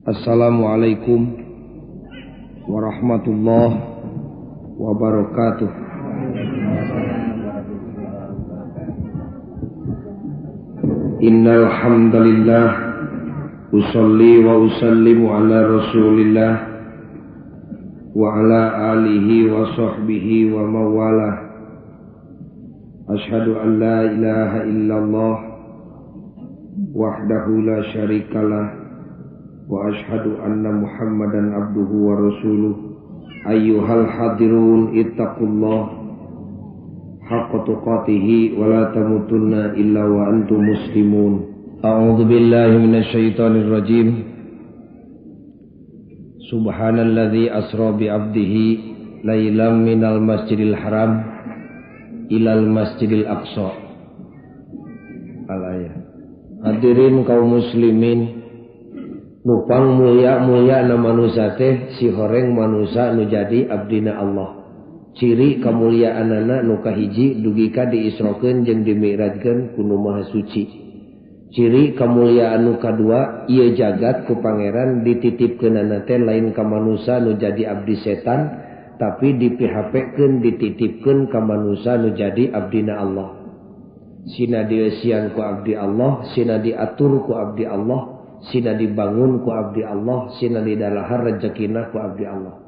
Assalamualaikum warahmatullahi wabarakatuh. Innal hamdalillah usalli wa usallimu ala Rasulillah wa ala alihi wa sahbihi wa mawalah. Ashhadu an la ilaha illallah wahdahu la syarikalah wa ashhadu anna Muhammadan abduhu wa rasuluh. Ayyuhal hadirun ittaqullah haqqa tuqatihi wa la tamutunna illa wa antum muslimun. A'udzu billahi minasyaitonir rajim. Subhanalladzi asra bi 'abdihi lailan minal masjidil haram ilal masjidil aqsa. Al-ayah. Hadirin kaum muslimin, nupang mulia-mulia na manusia teh si horeng manusia nu jadi abdina Allah. Ciri kemuliaanana nu kahiji dugi ka diisrokeun jeung dimi'rajkeun ku nu Maha Suci. Ciri kemuliaan nu kadua ieu jagat ku pangeran dititipkeunana teh lain ka manusia nu jadi abdi setan, tapi dipihapekeun dititipkeun ka manusia nu jadi abdina Allah. Sina dieusian ku abdi Allah, sina diatur ku abdi Allah, sina dibangun ku abdi Allah, sina didalahar rezekina ku abdi Allah.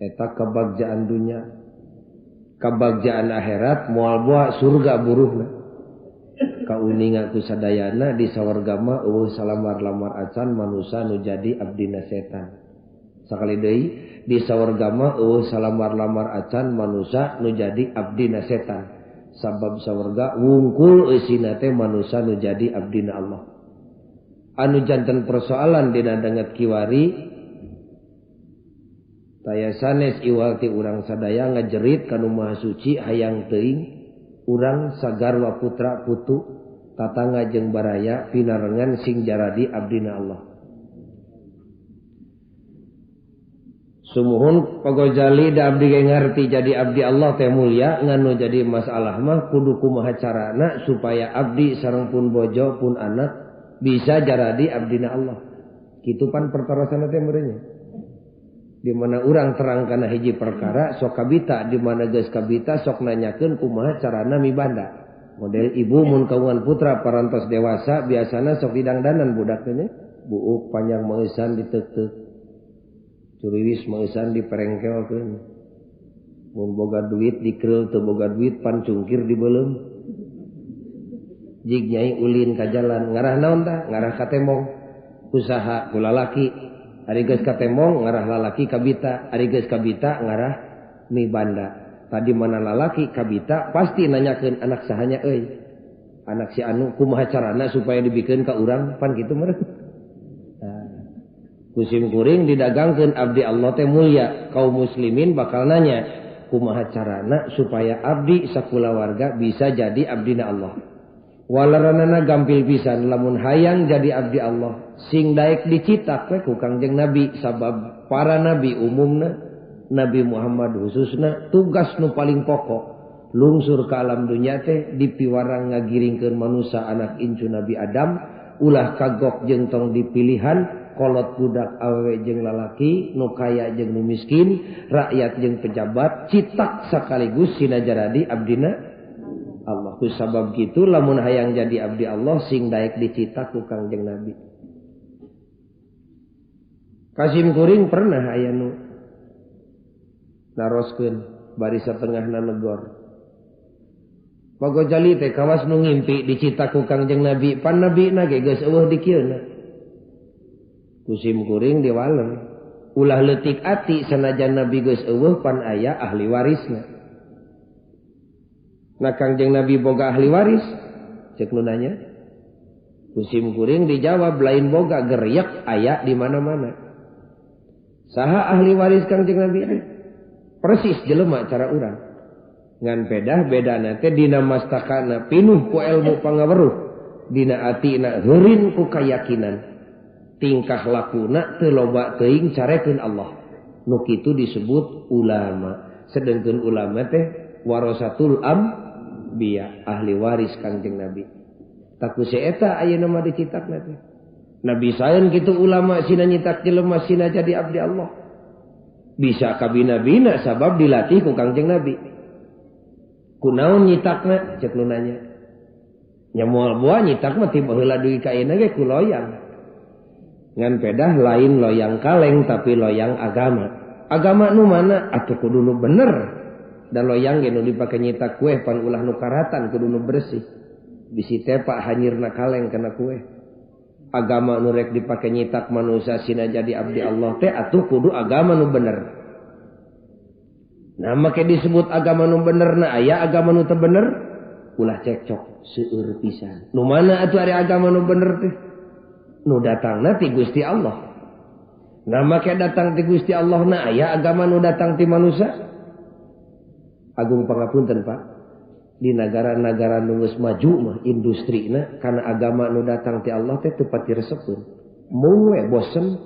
Eta kebagjaan dunya, kebagjaan akhirat moal boa surga buruhna. Kauninga ku sadayana di sawarga mah eueuh salamar-lamar acan manusa nu jadi abdina setan. Sakali deui di sawarga mah eueuh salamar-lamar acan manusa nu jadi abdina setan. Sabab sawarga wungkul eusina teh manusa nu jadi abdina Allah. Anu janten persoalan dina danget kiwari taya sanes iwal ti urang sadaya ngajerit ka nu Maha Suci hayang teuing urang sagarwa putra putu tatangga jeung baraya pinarengan sing jaradi abdina Allah. Sumuhun Pak Gojali da abdi ge ngarti jadi abdi Allah teh mulia, nganu jadi masalah mah kudu kumaha carana supaya abdi sareng pun bojo pun anak bisa jaradi abdina Allah. Kitu pan pertarosanna teh meureunnya. Di mana urang terang kana hiji perkara sok kabita, di mana geus kabita sok nanyakeun kumaha carana mibanda. Model ibu mun kaungan putra parantos dewasa biasana sok didangdanan budak teh nya, buuk panjang meusan diteuk-teuk. Curiwis meusan diperengkelkeun. Mun boga duit dikereul, teu boga duit pan cungkir dibeuleum. Jig nyai ulin ka jalan, ngarah naon tah? Ngarah ka tembong. Usaha ku lalaki. Ari geus ka tembong ngarah lalaki kabita, ari geus kabita ngarah mibanda. Tadi mana lalaki kabita pasti nanyakeun anak sahanya euy. Anak si anu kumaha carana supaya dibikeun ka urang pan kitu meureun. Kusim kuring didagangkeun abdi Allah teh mulia, kaum muslimin bakal nanya kumaha carana supaya abdi sakulawarga bisa jadi abdina Allah. Walaranana gampil pisan lamun hayang jadi abdi Allah sing daek dicitak we ku Kangjeng Nabi, sabab para nabi umumna, Nabi Muhammad khususna tugas nu paling pokok lungsur ka alam dunya teh dipiwarang ngagiringkeun manusa anak incu Nabi Adam ulah kagok jeung tong dipilihan kolot budak awewe jeung lalaki, nu kaya jeung nu miskin, rakyat jeung pejabat, citak sekaligus sina jaradi abdina Allah. Ku sabab kitu lamun hayang jadi abdi Allah sing daek dicitak ku Kangjeng Nabi. Kasim kuring pernah aya nu naroskeun bari satengahna negor. Pak Gojali teh kawas nu ngimpi dicitak ku Kangjeng Nabi, pan nabina ge geus eueuh dikieuna. Kusim kuring diwaleng ulah leutik ati sanajan nabi geus eueuh pan aya ahli warisna. Nah Kangjeng Nabi boga ahli waris? Cek nu nanya. Kusim kuring dijawab lain boga, geryak aya di mana-mana. Saha ahli waris Kangjeng Nabi? Persis jelema cara urang. Ngan pedah bedana teh dina mastakana pinuh ku ilmu pangaweruh, dina atina heurin ku kayakinan. Tingkah lakuna teu loba teuing carekeun Allah. Nu kitu disebut ulama. Sedengkeun ulama teh warasatul anbiya, ahli waris Kangjeng Nabi. Taku si eta ayeuna mah dicitakna teh. Nabi saeun kitu ulama sina nyitak jelema sina jadi abdi Allah. Bisa kabina-bina sabab dilatih ku Kangjeng Nabi. Kunaon nyitakna cek nu nanya. Nya moal boa nyitak mah ti baheula dugi ka ayeuna ge ku loyang. Ngan pedah lain loyang kaleng tapi loyang agama. Agama nu mana atuh kudu nu bener. Dan loyang ge nu dipake nyitak kue pan ulah nu karatan kudu nu bersih. Bisi tepak hanyirna kaleng kana kue. Agama nu rek dipake nyitak manusia sina jadi abdi Allah teh atuh kudu agama nu bener. Nah make disebut agama nu bener na aya agama nu teu bener ulah cekcok seueur pisan. Nu mana atuh ari agama nu bener teh? Nu datangna ti Gusti Allah. Nah make datang ti Gusti Allah na aya agama nu datang ti manusia. Agung pangapunten Pak. Di negara-negara nu geus maju mah industrina kana agama nu datang ti Allah teh teu pati resepeun. Mung we bosen.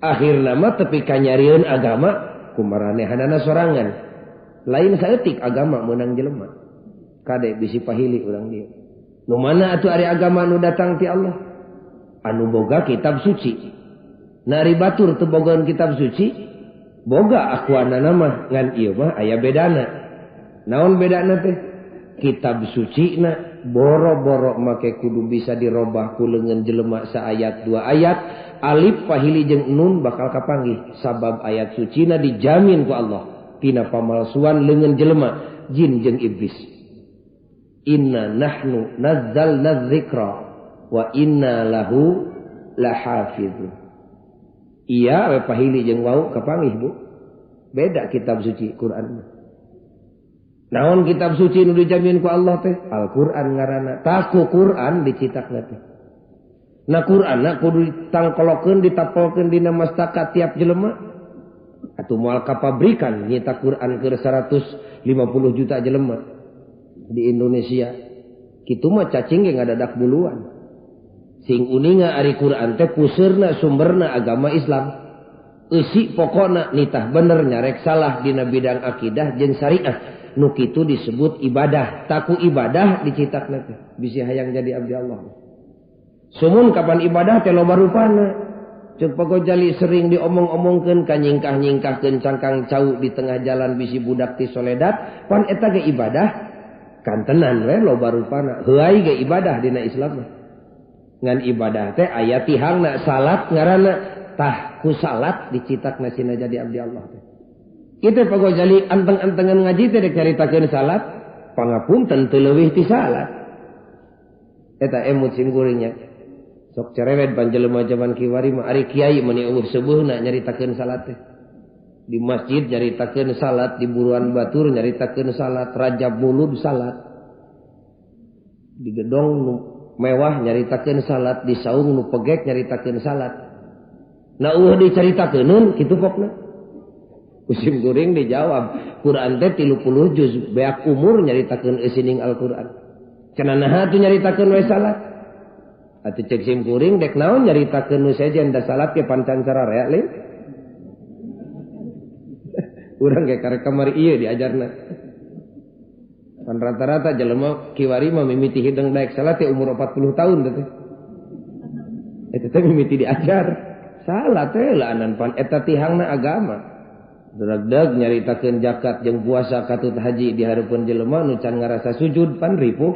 Akhirna mah tepi ka nyarieun agama kumaranehanana sorangan. Lain saeutik agama meunang jelema. Kade bisi pahili urang dieu. Nu mana atuh ari agama nu datang ti Allah? Anu boga kitab suci. Na ari batur teu bogaan kitab suci, boga akuanana mah ngan ieu mah aya bedana. Naon bedana teh? Kitab suci na boro-boro make kudu bisa dirobah ku leungeun jelema saayat dua ayat alif pahili jeung nun bakal kapanggih sabab ayat suci na dijamin ku Allah tina pamalsuan leungeun jelema jin jeung iblis. Inna nahnu nazzalna dzikra wa inna lahu lahafizun. Iya we pahili jeung wau kapanggih Bu. Beda kitab suci Quran. Naon kitab suci nu dijamin ku Allah teh? Al-Qur'an ngaranna. Tah ku Qur'an dicitakna teh. Nah Qur'anna kudu ditangkolokeun ditapolkeun dina mastaka tiap jelema. Atuh moal ka pabrikan nyitak Qur'an keur 150 juta jelema di Indonesia. Kitu mah cacing ge ngadadak buluan. Sing uninga ari Qur'an teh puseurna sumberna agama Islam. Eusi pokona nitah bener nyarek salah dina bidang akidah jeung syariah. Nu kitu disebut ibadah. Taku ibadah dicitakna teh bisi hayang jadi abdi Allah. Sumun kapan ibadah teh loba rupana. Ceuk Pak Gojali sering diomong-omongkeun ka nyingkah-nyingkahkeun cangkang cau di tengah jalan bisi budak ti soledat, pan eta ge ibadah kantenan we loba rupana. Heuay ge ibadah dina Islam mah. Ngan ibadah teh aya tihangna salat ngaranna. Tah ku salat dicitakna sina jadi abdi Allah teh. Kitu Pak Gojali anteng-antengan ngaji teh rek nyaritakeun salat, pangapunten teu leuwih ti salat. Eta emut sim kuringnya. Sok cerewet pan jelema jaman kiwari mah ari kiai meuni eueuh seubeuna nyaritakeun salat teh. Di masjid nyaritakeun salat, di buruan batur nyaritakeun salat, rajab mulud salat. Di gedong nu mewah nyaritakeun salat, di saung nu pegek nyaritakeun salat. Nah eueuh dicaritakeun kitu pokna. Kusim kuring dijawab, Quran teh 30 juz beak umur nyaritakeun eusining Al-Qur'an. Cenah naha atuh nyaritakeun we salat? Atuh cek sim kuring dek naon nyaritakeun nu sejen da salat ge pancan sararea lain. Urang ge karek kamari ieu diajarna. Pan rata-rata jelema kiwari mah mimiti hideng daek salat teh umur 40 tahun teh. Eta teh mimiti diajar. Salat teh laanan pan eta tihangna agama. Dragdag nyaritakeun zakat jeung puasa katut haji di hareupeun jelema nu can ngarasa sujud pan ripuh.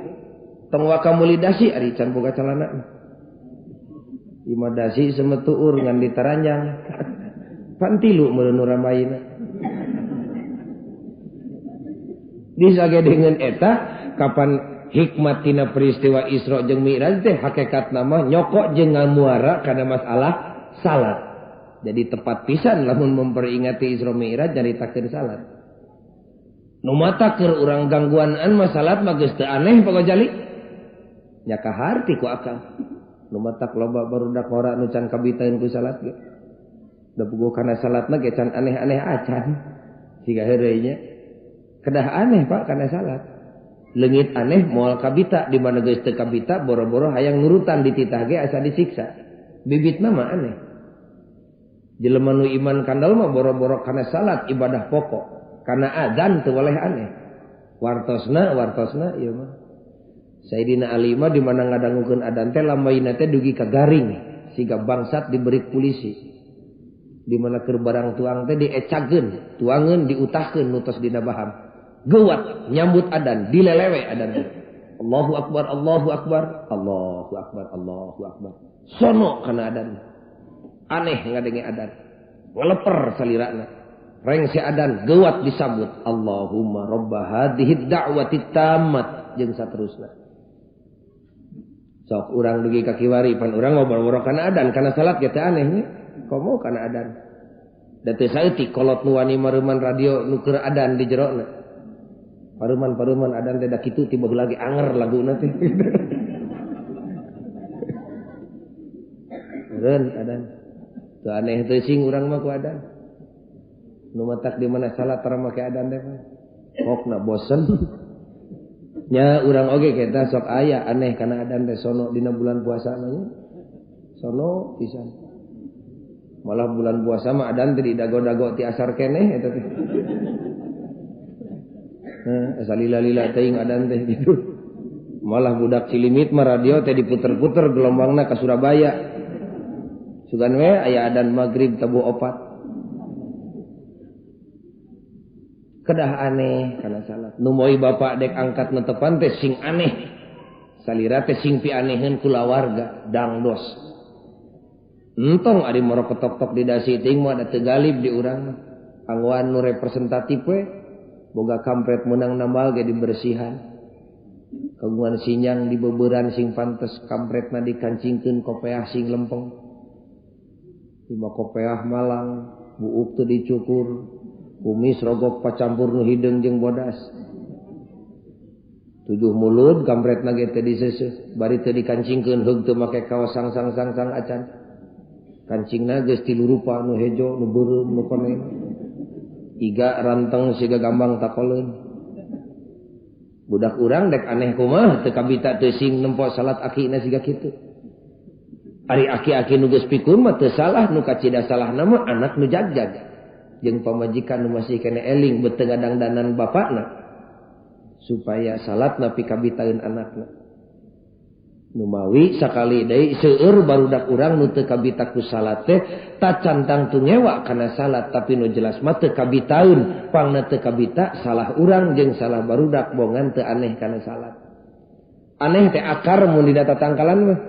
Tong waka meuli dasi ari can boga calana. Ima dasi semetuur ngan ditaranjang. Pan tilu meureun nu rambayna. Disagedengeun eta kapan hikmat tina peristiwa Isra jeung Mi'raj teh hakikatna mah nyokok jeung ngamuara kana masalah salat. Jadi tepat pisan lamun memperingati Isra Mi'raj nyaritakeun salat. Nu mata keur urang gangguanan mah salat mah geus teu aneh Pak Gojali. Nya kaharti ku akal. Nu matak loba barudak ora nu can kabitaeun ku salat ge. Da puguh kana salatna ge can aneh-aneh acan. Siga heureuy nya. Kedah aneh Pak kana salat. Leungit aneh moal kabita di mana geus teu kabita boro-boro hayang nurutan dititah ge asa disiksa. Bibitna mah aneh. Jelema nu iman kandal mah boro-boro kana salat ibadah pokok. Kana adzan teu boleh aneh. Wartosna ieu mah. Sayyidina Ali mah di mana ngadangukeun adzan teh lambaina teh dugi ka garing. siga bangsat diberi polisi. Di mana keur barang tuang teh diecageun, tuangeun diutahkeun nu tos dina baham. Geuwat nyambut adan, dilelewe adan. Allahu akbar, Allahu akbar, Allahu akbar, Allahu akbar. Sono kana adan. Aneh ngadenge adan. Ngaleper salirana. Rengse adan geuwat disambut Allahumma robba hadhihi da'wati tammat jeung saterusna. Sok urang dugi ka kiwari pan urang ngobrol-ngobrol kana adan kana salat ge teh aneh nya. Komo kana adan. Da teu saeutik kolot nu wani mareuman radio nu keur adan di jerona. Paruman-paruman adan teh da kitu tiba lagi anger laguna teh. Eureun adan. Teu aneh teu sing urang mah ku adan. Nu matak di mana salat tara make adan teh mah. Pokna bosen. Nya urang oge kita sok aya aneh kana adan teh sono dina bulan puasa mah nya. Sono pisan. Malah bulan puasa mah adan teh didago-dago ti asar keneh eta teh. Nah, asa lila-lila teuing adan teh gitu. Malah budak Cilimit mah radio teh diputer-puter gelombangna ka Surabaya. Sugan we aya adan maghrib tabuh opat. Kedah aneh kana salat. Nu moy bapak dek angkat netepan teh sing aneh. Salira teh sing pianeheun kulawarga dangdos. Entong ari moro ketok-tok di dasi teuing mah da teu galib di urang. Anggoan nu representatif we boga kampret menang nambal ge dibersihan. Kagungan sinyang dibeuberan sing pantes kampretna dikancingkeun kopeah sing lempeng. Lima kopeah malang, buuk teu dicukur. Kumis rogok pacampur nu hideung jeung bodas. Tujuh mulud kampretna ge teu diseuseuh, bari teu dikancingkeun heug teu make kaos sang-sang-sang-sang acan. Kancingna geus tilu rupa nu hejo, nu beureum, nu koneng. Iga ranteng siga gambang takoleun. Budak urang dek aneh kumaha teu kabita teu sing nempo salat akina siga kitu. Ari aki-aki nu geus pikun mah teu salah, nu kacida salahna mah anak nu jagjag. Jeung pamajikan nu masih kene eling beuteung ngadangdanan bapakna supaya salatna pikabitaeun anakna. Numawi sakali deui seueur barudak urang nu teu kabita ku salat teh tacan tangtu ngewa kana salat tapi nu jelas mah teu kabitaeun, pangna teu kabita salah urang jeung salah barudak bongan teu aneh kana salat. Aneh teh akar mun didata tangkalan mah.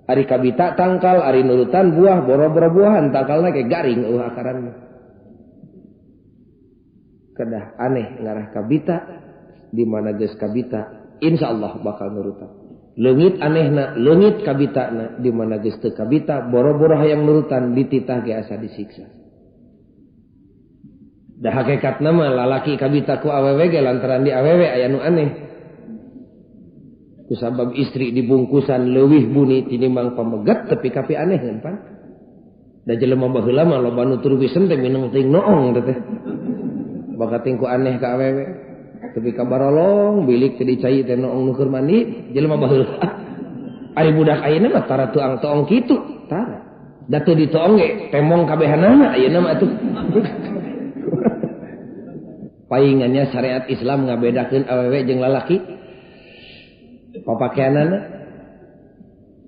Ari kabita tangkal, ari nurutan buah, boro-boro buahan tangkalna ge garing eueuh akaran mah. Kedah aneh ngarah kabita di mana geus kabita insyaallah bakal nurutan. Leungit anehna, leungit kabitana di mana geus teu kabita boro-boro hayang nurutan dititah ge asa disiksa. Da hakikatna mah lalaki kabita ku awewe ge lantaran di awewe aya nu aneh. Kusabab istri dibungkusan leuwih buni tinimbang pamegat tepi ka pianeheun pan. Da jelema baheula mah loba nu tur wisen teh mineng teuing noong teh. Bakating ku aneh ka awewe tepi ka barolong bilik teh dicai teh noong nu keur mandi jelema baheula. Ari budak ayeuna mah tara tuang toong kitu tara. Da teu ditoong ge temong kabehanana ayeuna mah atuh. Paingannya syariat Islam ngabedakeun awewe jeung lalaki. Papakeanana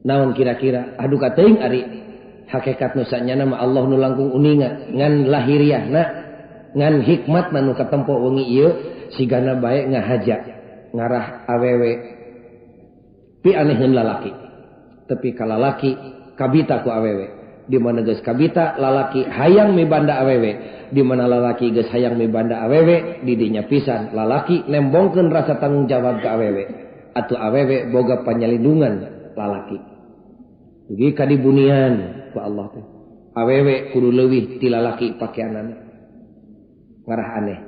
naon kira-kira aduh kateuing ari hakikat nu sanyana mah Allah nu langkung uninga ngan lahiriahna ngan hikmat nu katempo wengi ieu sigana bae ngahaja ngarah awewe pianeheun lalaki tepi ka lalaki kabita ku awewe di mana geus kabita lalaki hayang mibanda awewe di mana lalaki geus hayang mibanda awewe di dinya pisan lalaki nembongkeun rasa tanggung jawab ka awewe atuh awewe boga panyalindungan lalaki dugi ka dibunian ku Allah teh awewe kudu leuwih ti lalaki pakeanana ngarah aneh.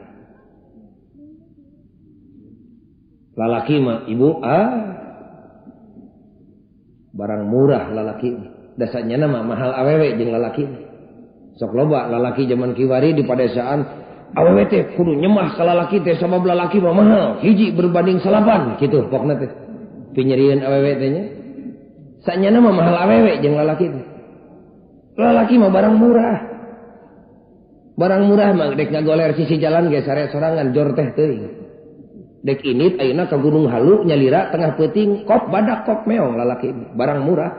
Lalaki mah ibu barang murah lalaki dasarnya nama mahal awewe jeung lalaki. Sok loba lalaki zaman kiwari di padesaan awewe teh kudu nyemah ka lalaki teh sabab lalaki mah mahal hiji berbanding salapan kitu pokna teh pinyerieun awewe teh nya. Sanyana mah mahal awewe jeung lalaki teh. Lalaki mah barang murah. Barang murah mah dek ngagoler sisi jalan ge sare sorangan jor teh teuing. Dek init ayeuna ka Gunung Halu nyalira tengah peuting kop badak kop meong lalaki barang murah.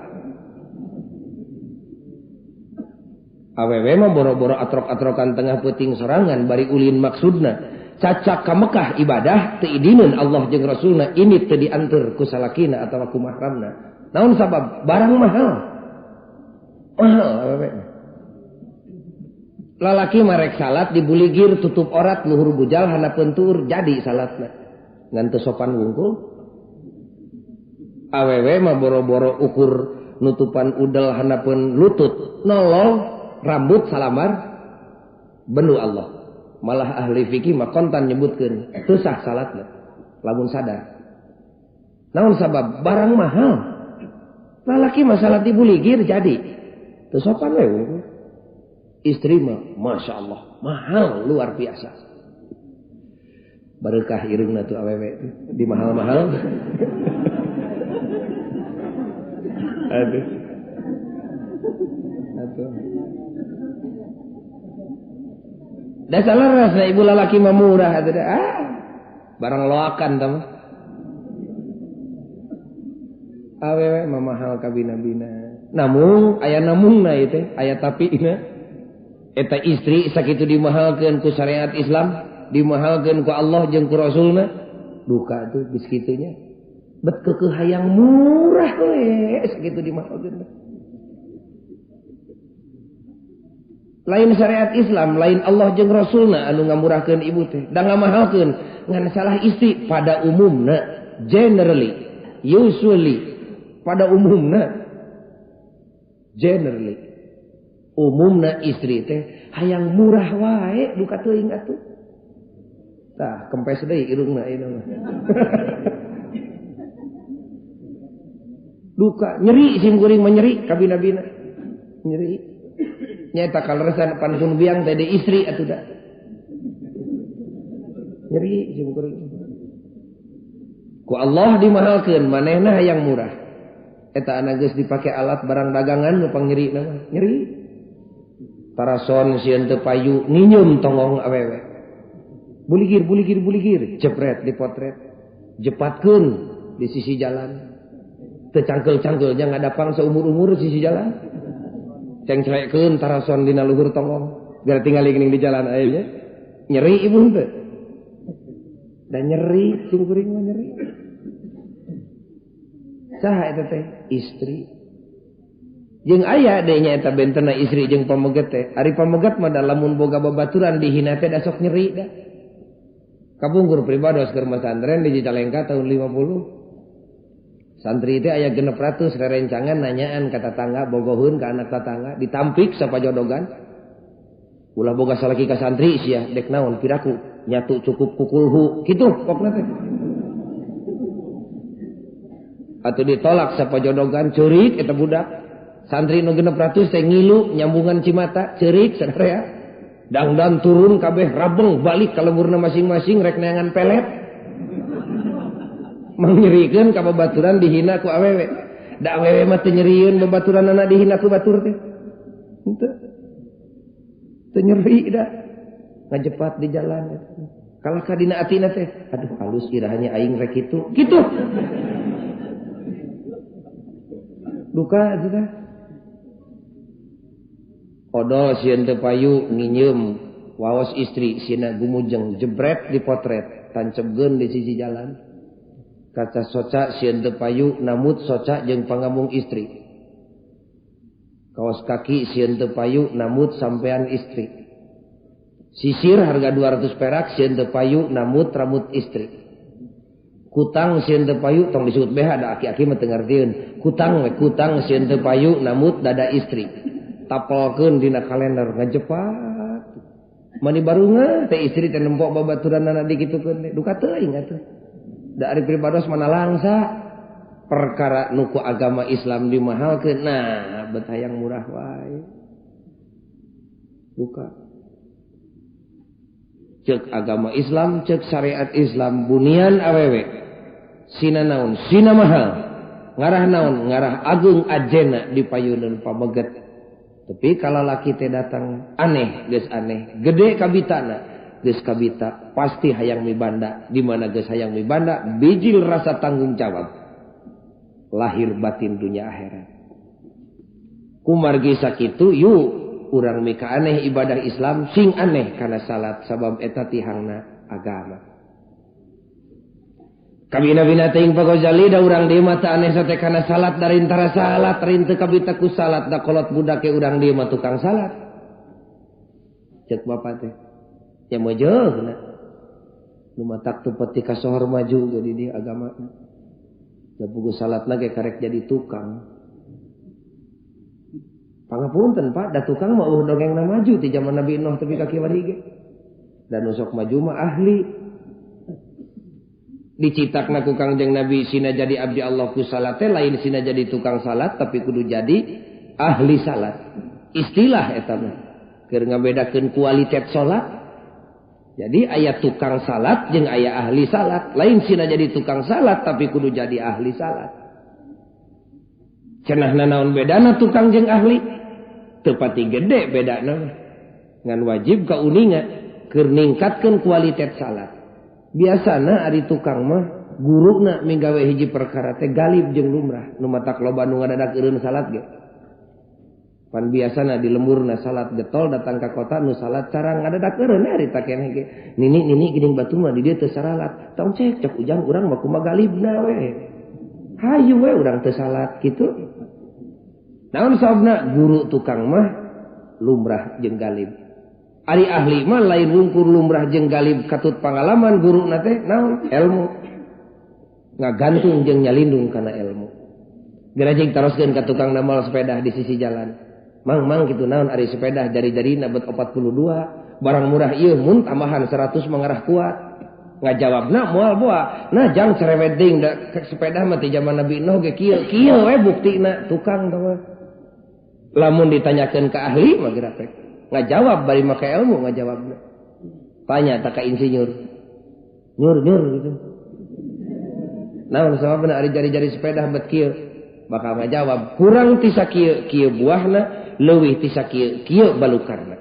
Awewe mah boro-boro atrok-atrokan tengah peuting sorangan bari ulin maksudna. Cacak ka Mekah ibadah teu idineun Allah jeung Rasulna ini teu dianteur ku salakina atawa ku mahramna. Naon sabab? Barang mahal. Mahal awewe. Lalaki marek salat dibuligir tutup orat luhur bujal handapeun tuur jadi salatna. Ngan teu sopan wungkul. Awewe mah boro-boro ukur nutupan udel handapeun lutut nolol rambut salamar benu Allah. Malah ahli fikih mah kontan nyebutkeun teu sah salatna lamun sadar. Naon sabab? Barang mahal. Lalaki mah salat dibuligir jadi teu sopan we wungkul. Istri mah Masya Allah mahal luar biasa. Bareuka irungna tuh awewe di mahal-mahal. Aduh. Aduh. Dasar rasa ibu lalaki mah murah atuh dah. Ah, barang loakan tah mah. Awewe mah mahal kabina-bina. Namun aya namungna ieu teh, aya tapina. Eta istri sakitu dimahalkeun ku syariat Islam, dimahalkeun ku Allah jeung ku Rasulna. Duka tuh geus kitu nya. Bet keukeuh hayang murah we sakitu dimahalkeun. Lain syariat Islam, lain Allah jeung Rasulna anu ngamurahkeun ibu teh, da ngamahalkeun ngan salah istri pada umumna, generally, usually, pada umumna, generally, umumna istri teh hayang murah wae duka teuing atuh. Tah, kempes deui irungna ieu mah. Duka nyeri sim kuring mah nyeri kabina-bina. Nyeri. Nyaeta kaleresan pan pun biang teh di istri atuh da. Nyeri sim kuring. Ku Allah dimahalkeun manehna hayang murah. Eta anak geus dipake alat barang dagangan nu pangnyeri na mah. Nyeri. Tarason sieun teu payu nginyeum tongong awewe. Buligir buligir buligir jepret dipotret. Jepatkeun di sisi jalan. Teu cangkeul-cangkeul nya ngadapang saumur-umur sisi jalan. Cengclekeun tarason dina luhur tongong biar tinggal geuning di jalan aya nya. Nyeri ibu henteu. Da nyeri sim kuring mah nyeri. Saha eta teh? Istri. Jeung aya deui nya eta bentena istri jeung pameget teh. Ari pameget mah da lamun boga babaturan dihina teh da sok nyeri da. Kapungkur pribados keur masantren di Cicalengka tahun 50. Santri teh aya 600 rerencangan nanyaan ka tatangga bogoheun ka anak tatangga ditampik sapajodogan. Ulah boga salaki ka santri sia dek naon piraku nyatu cukup kukulhu kitu pokna teh. Atuh ditolak sapajodogan ceurik eta budak. Santri nu 600 teh ngilu nyambungan cimata ceurik sadarea. Dangdan turun kabeh rabeng balik ka lemburna masing-masing rek neangan pelet. Mangnyerikeun ka babaturan dihina ku awewe. Da awewe mah teu nyerieun babaturanana dihina ku batur teh. Henteu. Teu nyeri da. Ngajepat di jalan. Kalah ka dina atina teh, aduh halus irahnya aing rek kitu. Kitu. Duka atuh teh. Odol sieun teu payu nginyeum waos istri sina gumujeng jebret dipotret tancepkeun di sisi jalan. Kaca soca sieun teu payu namut soca jeung pangamung istri. Kaos kaki sieun teu payu namut sampean istri. Sisir harga 200 perak sieun teu payu namut rambut istri. Kutang sieun teu payu tong disebut BH da aki-aki mah teu ngartieun. Kutang we kutang sieun teu payu namut dada istri. Tapelkeun dina kalender ngajepat. Mani barunga teh istri teh nempok babaturanana dikitukeun teh duka teuing atuh. Da ari pribados mana langsa perkara nu ku agama Islam dimahalkeun nah bet hayang murah wae. Duka. Cek agama Islam, cek syariat Islam bunian awewe. Sina naon, sina mahal. Ngarah naon, ngarah agung ajena di payuneun pameget. Tapi kalau laki teh datang aneh, geus aneh, gede kabitana, geus kabita pasti hayang mibanda. Di mana geus hayang mibanda, bijil rasa tanggung jawab. Lahir batin dunia akhirat. Kumargi sakitu yuk Urang mika aneh ibadah Islam sing aneh kana salat sabab eta tihangna agama. Kabina-bina teuing Pak Gozali da urang dieu mah teu aneh sate kana salat dari antara salat rin teu kabita ku salat da kolot budak ge urang dieu mah tukang salat. Cek bapak teh. Ya mojohna. Nu matak teu peti kasohor maju ge di dieu agamana. Da puguh salatna ge karek jadi tukang. Pangapunten Pak, da tukang mah eueuh dongengna maju ti zaman Nabi Nuh tepi ka kiwari ge. Da nu sok maju mah ahli. Dicitakna ku Kangjeng Nabi sina jadi abdi Allah ku salat teh lain sina jadi tukang salat tapi kudu jadi ahli salat. Istilah eta mah keur ngabedakeun kualitas salat. Jadi aya tukang salat jeung aya ahli salat. Lain sina jadi tukang salat tapi kudu jadi ahli salat. Cenahna naon bedana tukang jeung ahli? Teu pati gede bedana. Ngan wajib kauninga keur ningkatkeun kualitas salat. Biasana ari tukang mah guruna minggawe hiji perkara teh galib jeung lumrah. Nu matak loba nu ngadadak eureun salat ge. Pan biasana di lemburna salat getol datang ka kota nu salat cara ngadadak eureun ari ta keneh ge. Nini nini geuning batu mah di dieu teu saralat. Tong cek cok ujang urang mah kumaha galibna we. Hayu we urang teu salat kitu. Naon sababna guru tukang mah lumrah jeung galib. Ari ahli mah lain wungkur lumrah jeung galib katut pangalaman guruna teh naon ilmu. Ngagantung jeung nyalindung kana ilmu. Gerajing taroskeun ka tukang namal sepeda di sisi jalan. Mang mang kitu naon ari sepeda jari-jarina bet 42, barang murah ieu mun tambahan 100 mangarah kuat. Ngajawabna moal boa. Nah jang cerewet deui da sepeda mah ti zaman Nabi Nuh ge kieu. Kieu we buktina tukang teh mah. Lamun ditanyakeun ka ahli mah gerapek. Ngajawab bari make ilmu ngajawabna. Tanya tak ka insinyur. Nyur-nyur gitu. Naon sababna ari jari-jari sepeda bet kieu? Bakal ngajawab kurang ti sakieu kieu buahna, leuwih ti sakieu kieu balukarna.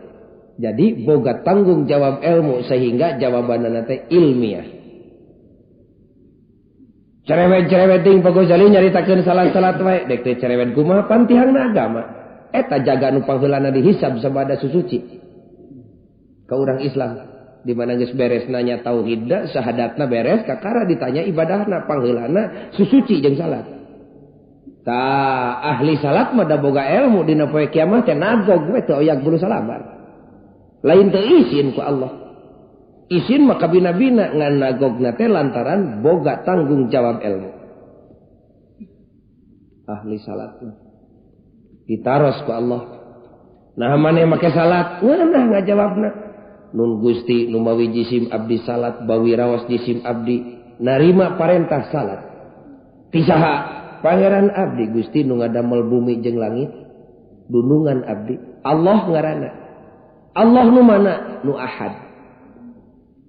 Jadi boga tanggung jawab ilmu sehingga jawabanna teh ilmiah. Cerewet-cerewet ting Pak Gozali nyaritakeun salat-salat wae, dek teh cerewet kumaha pan tihangna agama. Eta jaga nu pangheulana dihisab sabada susuci. Ka urang Islam di mana geus beres nanya tauhidna, syahadatna beres, kakara ditanya ibadahna, pangheulana susuci jeung salat. Tah ahli salat mah da boga ilmu dina poe kiamat teh nagog we teu oyak bulu salabar. Lain teu izin ku Allah. Izin mah kabina-bina ngan nagogna teh lantaran boga tanggung jawab ilmu. Ahli salat mah ditaros ku Allah. Nah maneh make salat, ngeunah ngajawabna. Nun Gusti nu mawi jisim abdi salat, bawi raos jisim abdi narima parentah salat. Ti saha? Pangeran abdi Gusti nu ngadamel bumi jeung langit, dunungan abdi. Allah ngaranna. Allah nu mana? Nu ahad.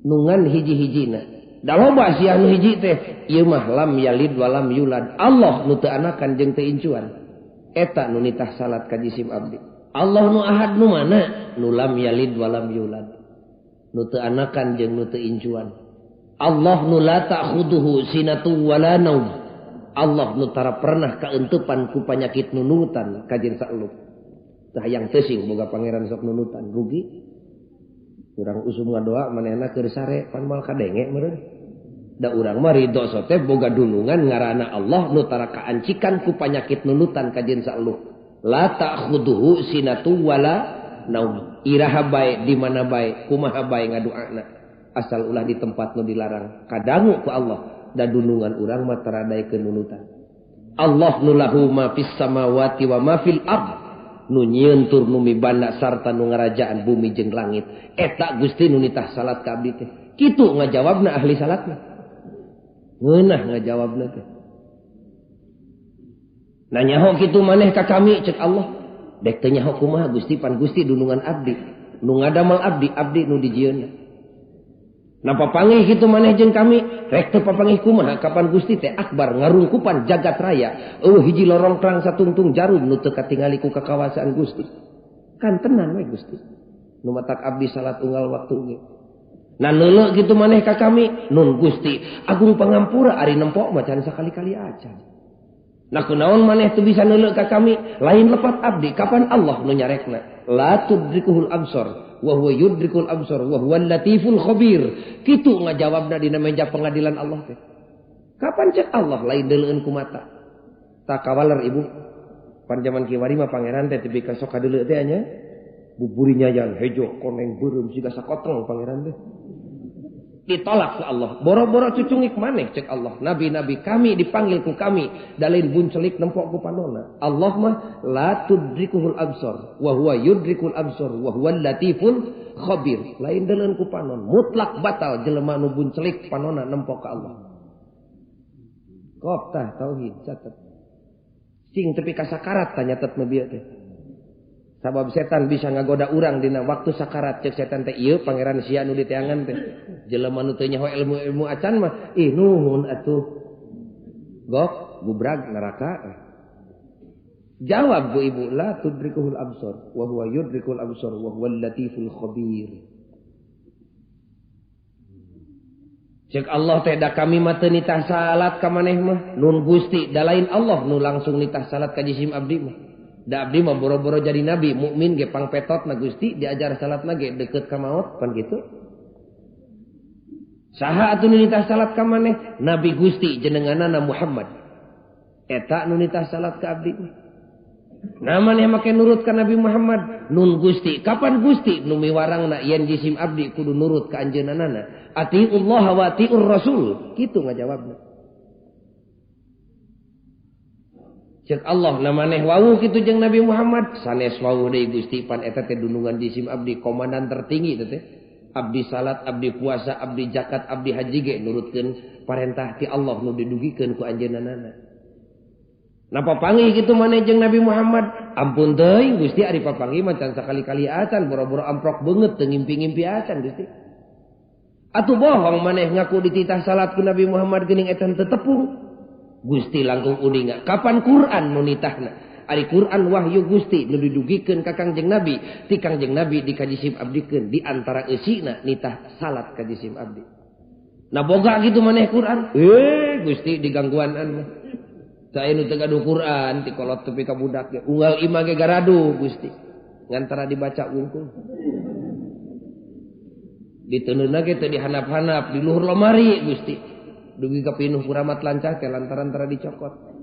Nu ngan hiji-hijina. Da loba sia nu hiji teh, ieu mah lam yalid wa lam yulad. Allah nu teu anakan jeung teu incuan. Eta nu nitah salat ka jisim abdi. Allah nu ahad nu mana? Nu lam yalid wa lam yulad. Nu teu anakan jeung nu teu incuan. Allah nu la ta'khuduhu sinatu wala naum. Allah nu tara pernah kaentepan ku panyakit nunutan ka jeung saelup. Tah hayang teuing boga pangeran sok nunutan rugi. Urang usum ngadoa manehna keur sare pan moal kadenge meureun. Da urang mah ridho sote boga dunungan ngaranna Allah nu tara kaancikan ku panyakit nunutan ka jeung saelup. La ta'khuduhu sinatu wala naum. Iraha bae di mana bae kumaha bae ngadoana asal ulah di tempat nu dilarang kadangu ku Allah. Da dunungan urang mah tara daekeun nunutan. Allah nu lahu ma fis samawati wa ma fil ard. Nu nyieun tur nu mibanda sarta nu ngarajaan bumi jeung langit. Eta Gusti nu nitah salat ka abdi teh. Kitu ngajawabna ahli salatna. Ngeunah ngajawabna teh. Nah nyaho kitu maneh ka kami cek Allah. Dek teu nyaho kumaha Gusti pan Gusti dunungan abdi. Nu ngadamel abdi, abdi nu dijieunna. Napa panggih kitu maneh jeung kami? Rek teu papanggih kumaha kapan Gusti teh akbar ngarungkupan jagat raya. Eueuh hiji lorong terang satungtung jarum nu teu katingali ku kakawasaan Gusti. Kan tenan we Gusti. Nu matak abdi salat unggal waktu ge. Nah neuleuh kitu maneh ka kami? Nun Gusti, agung pangampura ari nempok mah can sakali-kali acan. Nah kunaon maneh teu bisa neuleuh ka kami? Lain lepat abdi kapan Allah nu nyarekna? La tudrikuhul absar wa huwa yudrikul absar wa huwal latiful khabir. Kitu ngajawabna dina meja pengadilan Allah teh. Kapan cek Allah lain deuleueun ku mata? Tak kawaler ibu. Pan jaman kiwari mah pangeran teh tepi ka sok kadeuleu teh nya. Buburinya yang hejo koneng beureum siga sakoteng pangeran teh. Ditolak ku Allah. Boro-boro cucungik maneh cek Allah. Nabi-nabi kami dipanggil ku kami dalin buncelik nempok ku panona. Allah mah la tudrikuhul absar wa huwa yudrikul absar wa huwal latiful khabir. Lain deuleueun ku panon, mutlak batal jelema nu buncelik panona nempok ka Allah. Kop tah tauhid catet. Sing tepi ka sakarat tah nyatet nu bieu teh. Sabab setan bisa ngagoda urang dina waktu sakarat cek setan teh ieu pangeran sia nu diteangan teh. Jelema nu teu nyaho ilmu-ilmu acan mah ih nuhun atuh. Gok gubrag neraka. Jawab bu ibu la tudrikuhul absar wa huwa yudrikul absar wa huwal latiful khabir. Cek Allah teh da kami mah teu nitah salat ka maneh mah nun Gusti da lain Allah nu langsung nitah salat ka jisim abdi mah. Da abdi mah boro-boro jadi nabi, mukmin ge pangpetot na Gusti diajar salatna ge deukeut ka maot pan kitu. Saha atuh nu nitah salat ka maneh? Nabi Gusti jenenganana Muhammad. Eta nu nitah salat ka abdi mah. Nah maneh make nurut ka Nabi Muhammad nun Gusti. Kapan Gusti nu miwarangna yen jisim abdi kudu nurut ka anjeunna? Atiullah wa atiur Rasul. Kitu ngajawabna. Cek Allah na maneh wawuh kitu jeung Nabi Muhammad sanes wawuh deui Gusti pan eta teh dunungan jisim abdi komandan tertinggi teh teh. Abdi salat, abdi puasa, abdi zakat, abdi haji ge nurutkeun parentah ti Allah nu didugikeun ku anjeunna. Napa panggih kitu maneh jeung Nabi Muhammad? Ampun teuing Gusti ari papanggih mah can sakali-kali acan boro-boro amprok beungeut teu ngimpi-ngimpi acan Gusti. Atuh bohong maneh ngaku dititah salat ku Nabi Muhammad geuning eta teu tepung. Gusti langkung uninga kapan Quran nu nitahna? Ari Quran wahyu Gusti nu didugikeun ka Kangjeng Nabi, ti Kangjeng Nabi dikajisim abdikeun di antara eusina nitah salat ka jisim abdi. Nah boga kitu maneh Quran? Gusti digangguanan mah. Sae nu teu gaduh Quran ti kolot tepi ka budak ge unggal imah ge garadu Gusti. Ngantara dibaca wungkul. Diteundeunna ge teu dihanap-hanap di luhur lomari Gusti. Dugi ka pinuh kuramat lancah teh lantaran tara dicokot.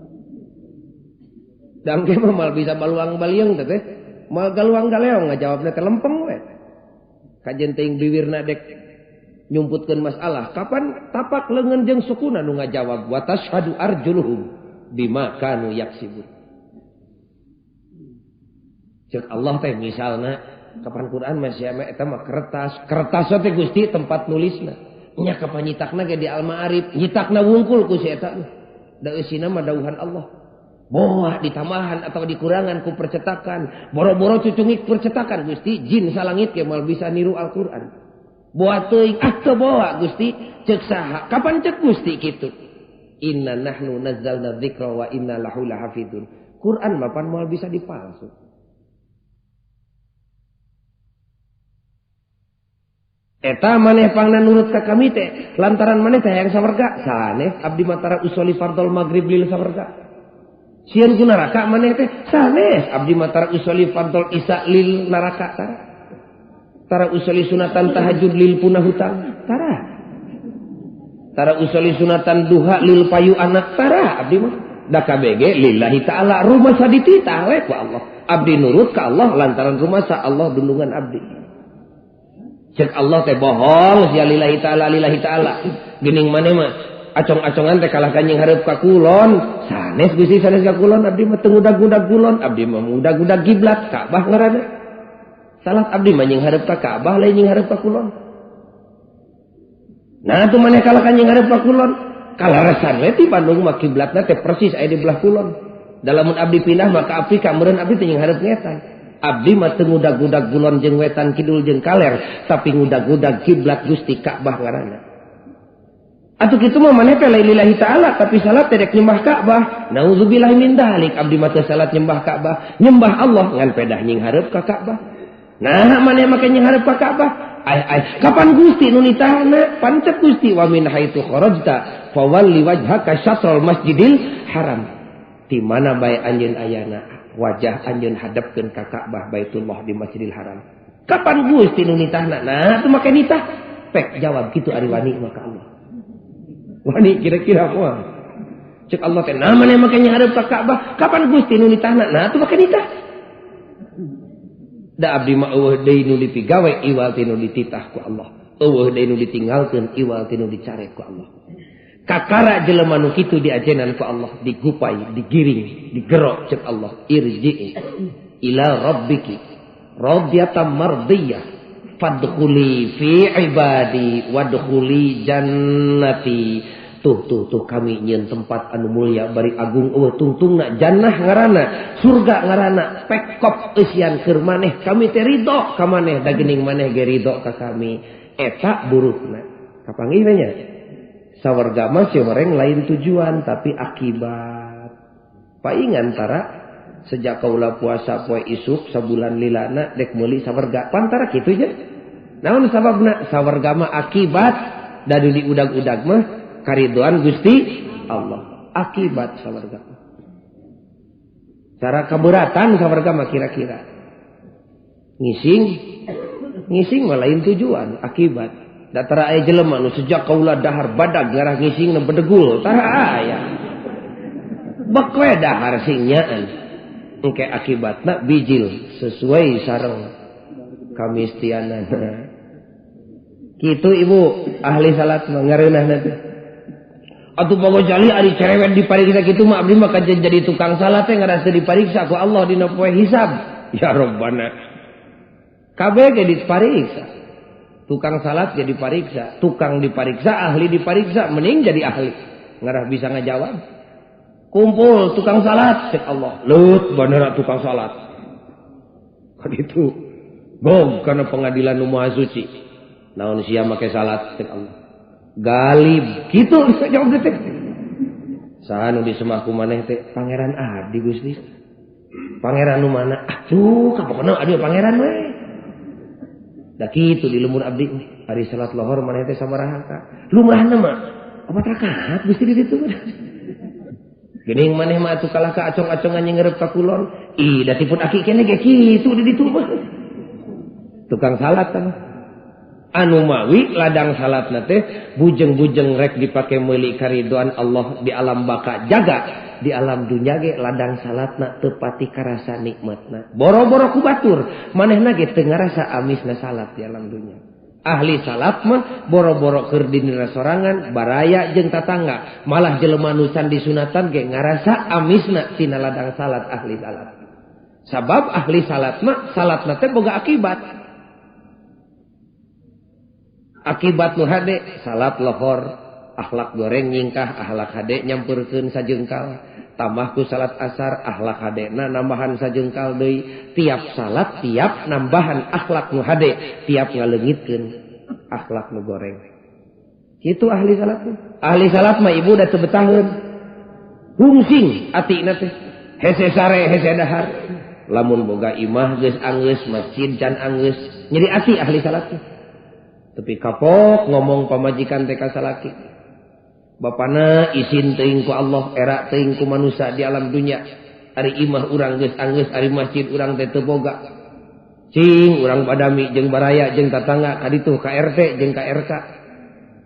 Dangke mah mal bisa baluang balieng teh teh. Mal galuang galeong ngajawabna teh lempeng we. Kajen teuing biwirna dek nyumputkeun masalah. Kapan tapak leungeun jeung sukuna nu ngajawab wa tashhadu arjuluhum bima kanu yaksibun. Cek Allah teh misalna kapan Quran masih ame eta mah kertas, kertas teh Gusti tempat nulisna. Nya kapan nyitakna ge di Al-Ma'arif, nyitakna wungkul ku si eta mah. Da eusina mah dawuhan Allah. Boah ditambahan atau dikurangan ku percetakan, boro-boro cucungik percetakan Gusti, jin salangit ge moal bisa niru Al-Qur'an. Boa teuing ah teu boa Gusti, ceuk saha? Kapan ceuk Gusti kitu? Inna nahnu nazzalna dzikra wa inna lahu lahafidun. Quran mah pan moal bisa dipalsu. Eta maneh pangna nurut ka kami teh lantaran maneh teh hayang sawarga sanes abdi matara usoli fardol maghrib lil sawarga. Sieun ku neraka maneh teh sanes abdi matara usoli fardol isya lil neraka tara. Tara usoli sunatan tahajud lil punah hutang tara. Tara usoli sunatan duha lil payu anak tara abdi mah. Da KBG lillahi ta'ala rumasa dititah we ku Allah. Abdi nurut ka Allah lantaran rumasa Allah dundungan abdi. Cek Allah teh bohong sia lillahi ta'ala lillahi ta'ala. Geuning maneh mah acong-acongan teh kalah kanjing hareup ka kulon. Sanes Gusti sanes ka kulon abdi mah teu ngudag-ngudag kulon, abdi mah ngudag-ngudag kiblat Ka'bah ngaranna. Salat abdi mah nying hareup ka Ka'bah lain nying hareup ka kulon. Nah atuh maneh kalah kanjing hareup ka kulon. Kalaresan we ti Bandung mah kiblatna teh persis aya di belah kulon. Da lamun abdi pindah mah ka Afrika meureun abdi teh nying hareup ngetan. Abdi mah teu ngudag-ngudag kulon jeung wetan kidul jeung kaler, tapi ngudag-ngudag kiblat Gusti Ka'bah ngaranna. Atuh kitu mah maneh teh lillahi ta'ala tapi salat teh rek nyembah Ka'bah. Nauzubillah min dzalik abdi mah teu salat nyembah Ka'bah, nyembah Allah ngan pedah nying hareup ka Ka'bah. Nah maneh make nying hareup ka Ka'bah? Ai ai kapan Gusti nu nitahna? Pancet Gusti wa min haitsu kharajta fawalli wajhaka syatrul masjidil haram. Di mana bae anjeun ayana wajah anjeun hadapkeun ka Ka'bah Baitullah di Masjidil Haram. Kapan Gusti nu nitahna? Nah, teu make nitah. Pek jawab kitu ari wani maka Allah. Wani kira-kira moal. Cek Allah teh nah maneh make nyahadep ka Ka'bah, kapan Gusti nu nitahna? Nah, teu make nitah. Da abdi mah eueuh deui nu dipigawe iwal ti nu dititah ku Allah. Eueuh deui nu ditinggalkeun iwal ti nu dicarek ku Allah. Kakara jelema nu kitu diajenan ku Allah, digupai, digiring, digerok cek Allah, irji'i ila rabbiki radiyatan mardiyah fadkhuli fi ibadi wadkhuli jannati. Tuh tuh tuh kami nyieun tempat anu mulia bari agung eueuh tungtungna jannah ngaranna, surga ngaranna, pekop eusian keur maneh, kami teh ridho ka maneh da geuning maneh ge ridho ka kami. Eta burukna. Kapanggih nya? Sawarga mah goreng lain tujuan tapi akibat. Paingan tara sejak kaula puasa poe isuk sabulan lilana dek meuli sawarga. Pantara kitu nya. Naon sababna? Sawarga mah akibat da di udag-udag mah karidoan Gusti Allah. Akibat sawarga. Cara keberatan sawarga mah kira-kira. Ngising, ngising mah lain tujuan, akibat. Datara aya jelema nu sejak kaula dahar badag ngarah ngising nu bedegul, tara aya. Bek we dahar sing nyaan. Engke akibatna bijil sesuai sareng kamistianana. Kitu ibu ahli salat mah ngareunahna teh. Atuh Pak Gojali ari cerewet dipariksa kitu mah abdi mah kajen jadi tukang salat teh ngarasa dipariksa ku Allah dina poe hisab. Ya Rabbana. Kabeh ge dipariksa. Tukang salat jadi pariksa, tukang dipariksa, ahli dipariksa, mending jadi ahli. Ngarah bisa ngajawab. Kumpul tukang salat, cek Allah. Leut bener tukang salat. Kan itu gog karena pengadilan nu maha suci. Naon sia make salat cek Allah. Galib kitu jawab teh. Saha nu disemah ku maneh teh? Pangeran abdi Gusti. Pangeran nu mana? Atuh kapokna aduh pangeran we. Da kitu di lembur abdi hari salat lohor maneh teh sabaraha ka? Lumrahna mah opat rakaat Gusti di ditu. Geuning maneh mah atuh kalah ka acong-acongan nyengerep ka kulon. Ih da tipun aki keneh ge kitu di ditu mah. Tukang salat tah. Anu mawi ladang salatna teh bujeng-bujeng rek dipake meuli karidoan Allah di alam baka jaga di alam dunya ge ladang salatna teu pati karasa nikmatna. Boro-boro ku batur manehna ge teu ngarasa amisna salat di alam dunya. Ahli salat mah boro-boro keur dinira sorangan baraya jeung tatangga malah jelema nu can disunatan ge ngarasa amisna tina ladang salat ahli salat. Sabab ahli salat mah salatna teh boga akibat. Akibat nu hade salat lohor akhlak goreng nyingkah akhlak hade nyampeurkeun sajengkal tambah ku salat asar akhlak hadena nambahan sajengkal deui tiap salat tiap nambahan akhlak nu hade tiap ngaleungitkeun akhlak nu goreng. Kitu ahli salat mah. Ahli salat mah ibu da teu betaheun hungsing atina teh hese sare hese dahar lamun boga imah geus anggeus masjid can anggeus nyeri ati ahli salat teh. Tapi kapok ngomong pamajikan teh ka salaki. Bapana isin teuing ku Allah, era teuing ku manusia di alam dunia. Ari imah urang geus anggeus, ari masjid urang teh teu boga. Cing urang badami jeung baraya jeung tatangga ka ditu ka RT jeung ka RK.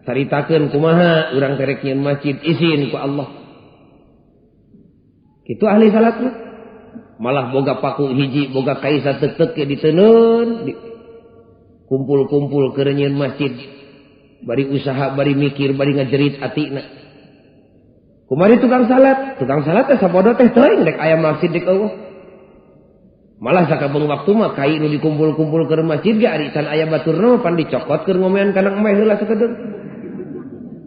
Caritakeun kumaha urang teh rek nyieun masjid isin ku Allah. Kitu ahli salat mah. Malah boga paku hiji, boga kaisa tek-tek ge diteunun. Kumpul-kumpul keur nyieun masjid. Bari usaha, bari mikir, bari ngajerit atina. Kumari tukang salat teh sabodo teh teuing rek aya masjid dek eueuh. Malah sakabeung waktu mah kai nu dikumpul-kumpul keur masjid ge ari can aya baturna mah pan dicokot keur ngomean kana emeh heula sakedeung.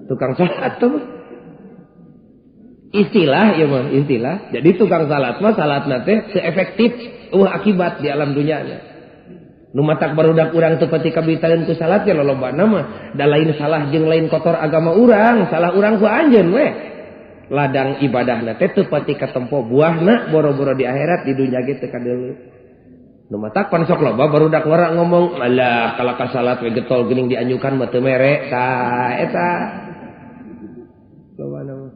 Tukang salat teh mah. Istilah ieu mah, istilah. Jadi tukang salat mah salatna teh teu efektif eueuh akibat di alam dunyana. Nu matak barudak urang teu pati kabitaeun ku salat ya lolobana mah da lain salah jeung lain kotor agama urang, salah urang ku anjeun we. Ladang ibadahna teh teu pati katempo buahna boro-boro di akhirat di dunya ge teu kadeuleu. Nu matak pan sok loba barudak ngora ngomong, alah kalah ka salat we getol geuning dianyukan mah teu mere. Tah eta. Lobana mah.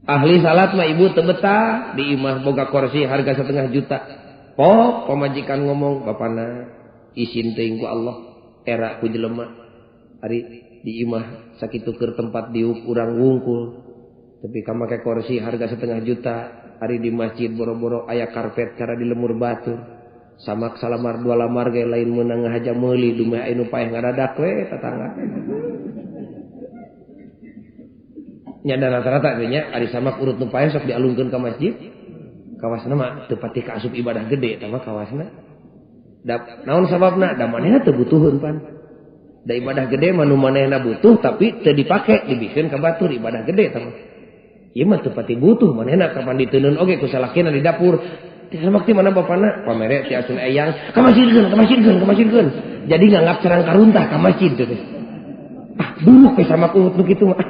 Ahli salat mah ibu teu betah di imah boga kursi harga 500 juta. Pok pamajikan ngomong bapana isin teuing ku Allah era ku jelema. Ari di imah sakitu keur tempat diuk urang wungkul. Tapi ka make kursi harga 500 juta, ari di masjid boro-boro aya karpet cara di lemur batur. Samak salamar dua lamar ge lain meunang ngahaja meuli dumeh aya nu paeh ngadadak we tatangga. Nya da rata-rata teh nya ari samak urut nu paeh sok dialungkeun ka masjid. Kawasna mah teu pati kaasup ibadah gede eta mah kawasna. Da naon sababna? Da manehna teu butuheun pan. Da ibadah gede mah nu manehna butuh tapi teu dipake dibikeun ka batur ibadah gede eta mah. Ieu mah teu pati butuh manehna kapan diteunun oge ku salakina di dapur. Ti samak ti mana bapana? Pamere ti asun eyang ka masjidkeun, ka masjidkeun, ka masjidkeun. Jadi nganggap cerang karuntah ka masjid teh. Ah, buruk we samak urut nu kitu mah.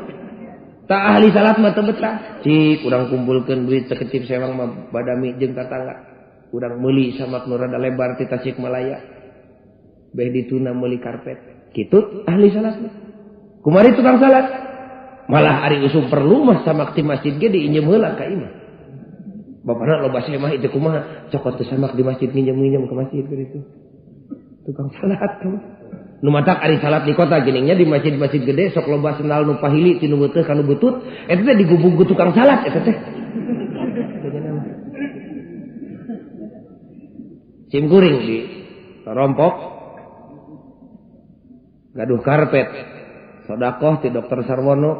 Tak ahli salat mah teu betah. Cik urang kumpulkeun duit sakecip sewang mah badami jeung tatangga. Urang meuli samak nu rada lebar ti Tasikmalaya. Beh dituna meuli karpet. Kitu ahli salat mah. Kumari tukang salat. Malah ari usum perlu mah samak ti masjid ge diinjem heula ka imah. Bapana loba semah itu kumaha? Cokot teu samak di masjid nginjem-nginjem ke masjid kitu. Tukang salat tuh. Nu matak ari salat di kota geningnya di masjid-masjid gede sok loba sendal nu pahili ti nu beuteung ka nu butut eta teh digubug ku tukang salat eta teh. Sim kuring di rompok gaduh karpet sodakoh ti Dokter Sarwono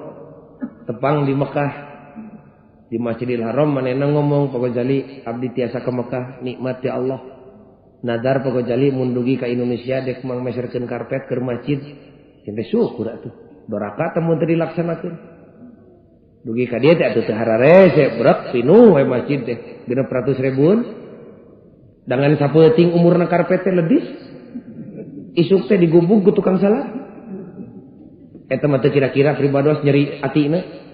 tepang di Mekah di Masjidil Haram manehna ngomong Pak Gojali abdi tiasa ke Mekah nikmat ya Allah. Nadar Pak Gojali mun dugi ka Indonesia dek mang meserkeun karpet ke masjid. Teh syukur atuh. Doraka teh mun teu dilaksanakeun. Dugi ka dieu teh atuh teu hararese brek pinuh we masjid teh 600 ribuan. Dangan sapeuting umurna karpet teh ledis. Isuk teh digubug ku tukang salat. Eta mah teu kira-kira pribados nyeri atina.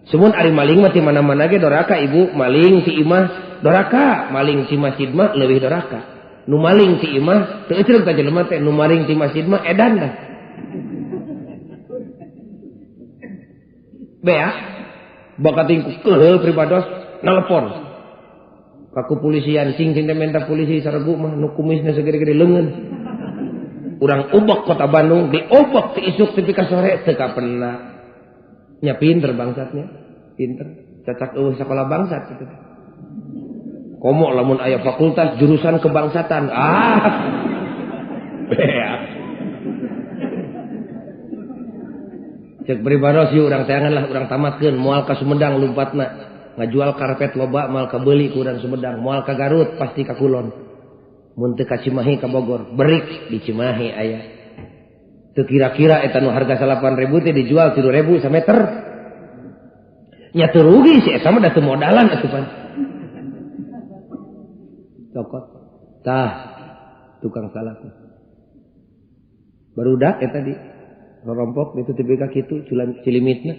Sumun ari maling mah ti mana-mana ge doraka ibu, maling ti imah doraka, maling ti masjid mah leuwih doraka. Nu maling ti imah teu euceuk ta jelema teh, nu maling ti masjid mah edan dah. Bea bakating ku keheul pribados nelepon. Ka kepolisian cing cing teh menta polisi saregu mah nu kumisna segede-gede leungeun. Urang ubek kota Bandung diobek ti isuk tepi ka sore teu kapena. Nya pinter bangsatnya, pinter. Cacak eueuh sakola bangsat kitu. Komo lamun aya fakultas jurusan kebangsatan. Ah. Bea. Cek pribados yeuh urang teangan lah urang tamatkeun moal ka Sumedang lumpatna. Ngajual karpet loba moal kabeuli ku urang Sumedang, moal ka Garut pasti ka Kulon. Mun teu ka Cimahi ka Bogor, berik di Cimahi aya. Teu kira-kira eta nu harga 8.000 teh dijual 3.000 sameter. Nya teu rugi si eta mah da teu modalan atuh pan. Cokot. Tah tukang salat. Barudak eta di rorompok ditu teu ka kitu cilimitna.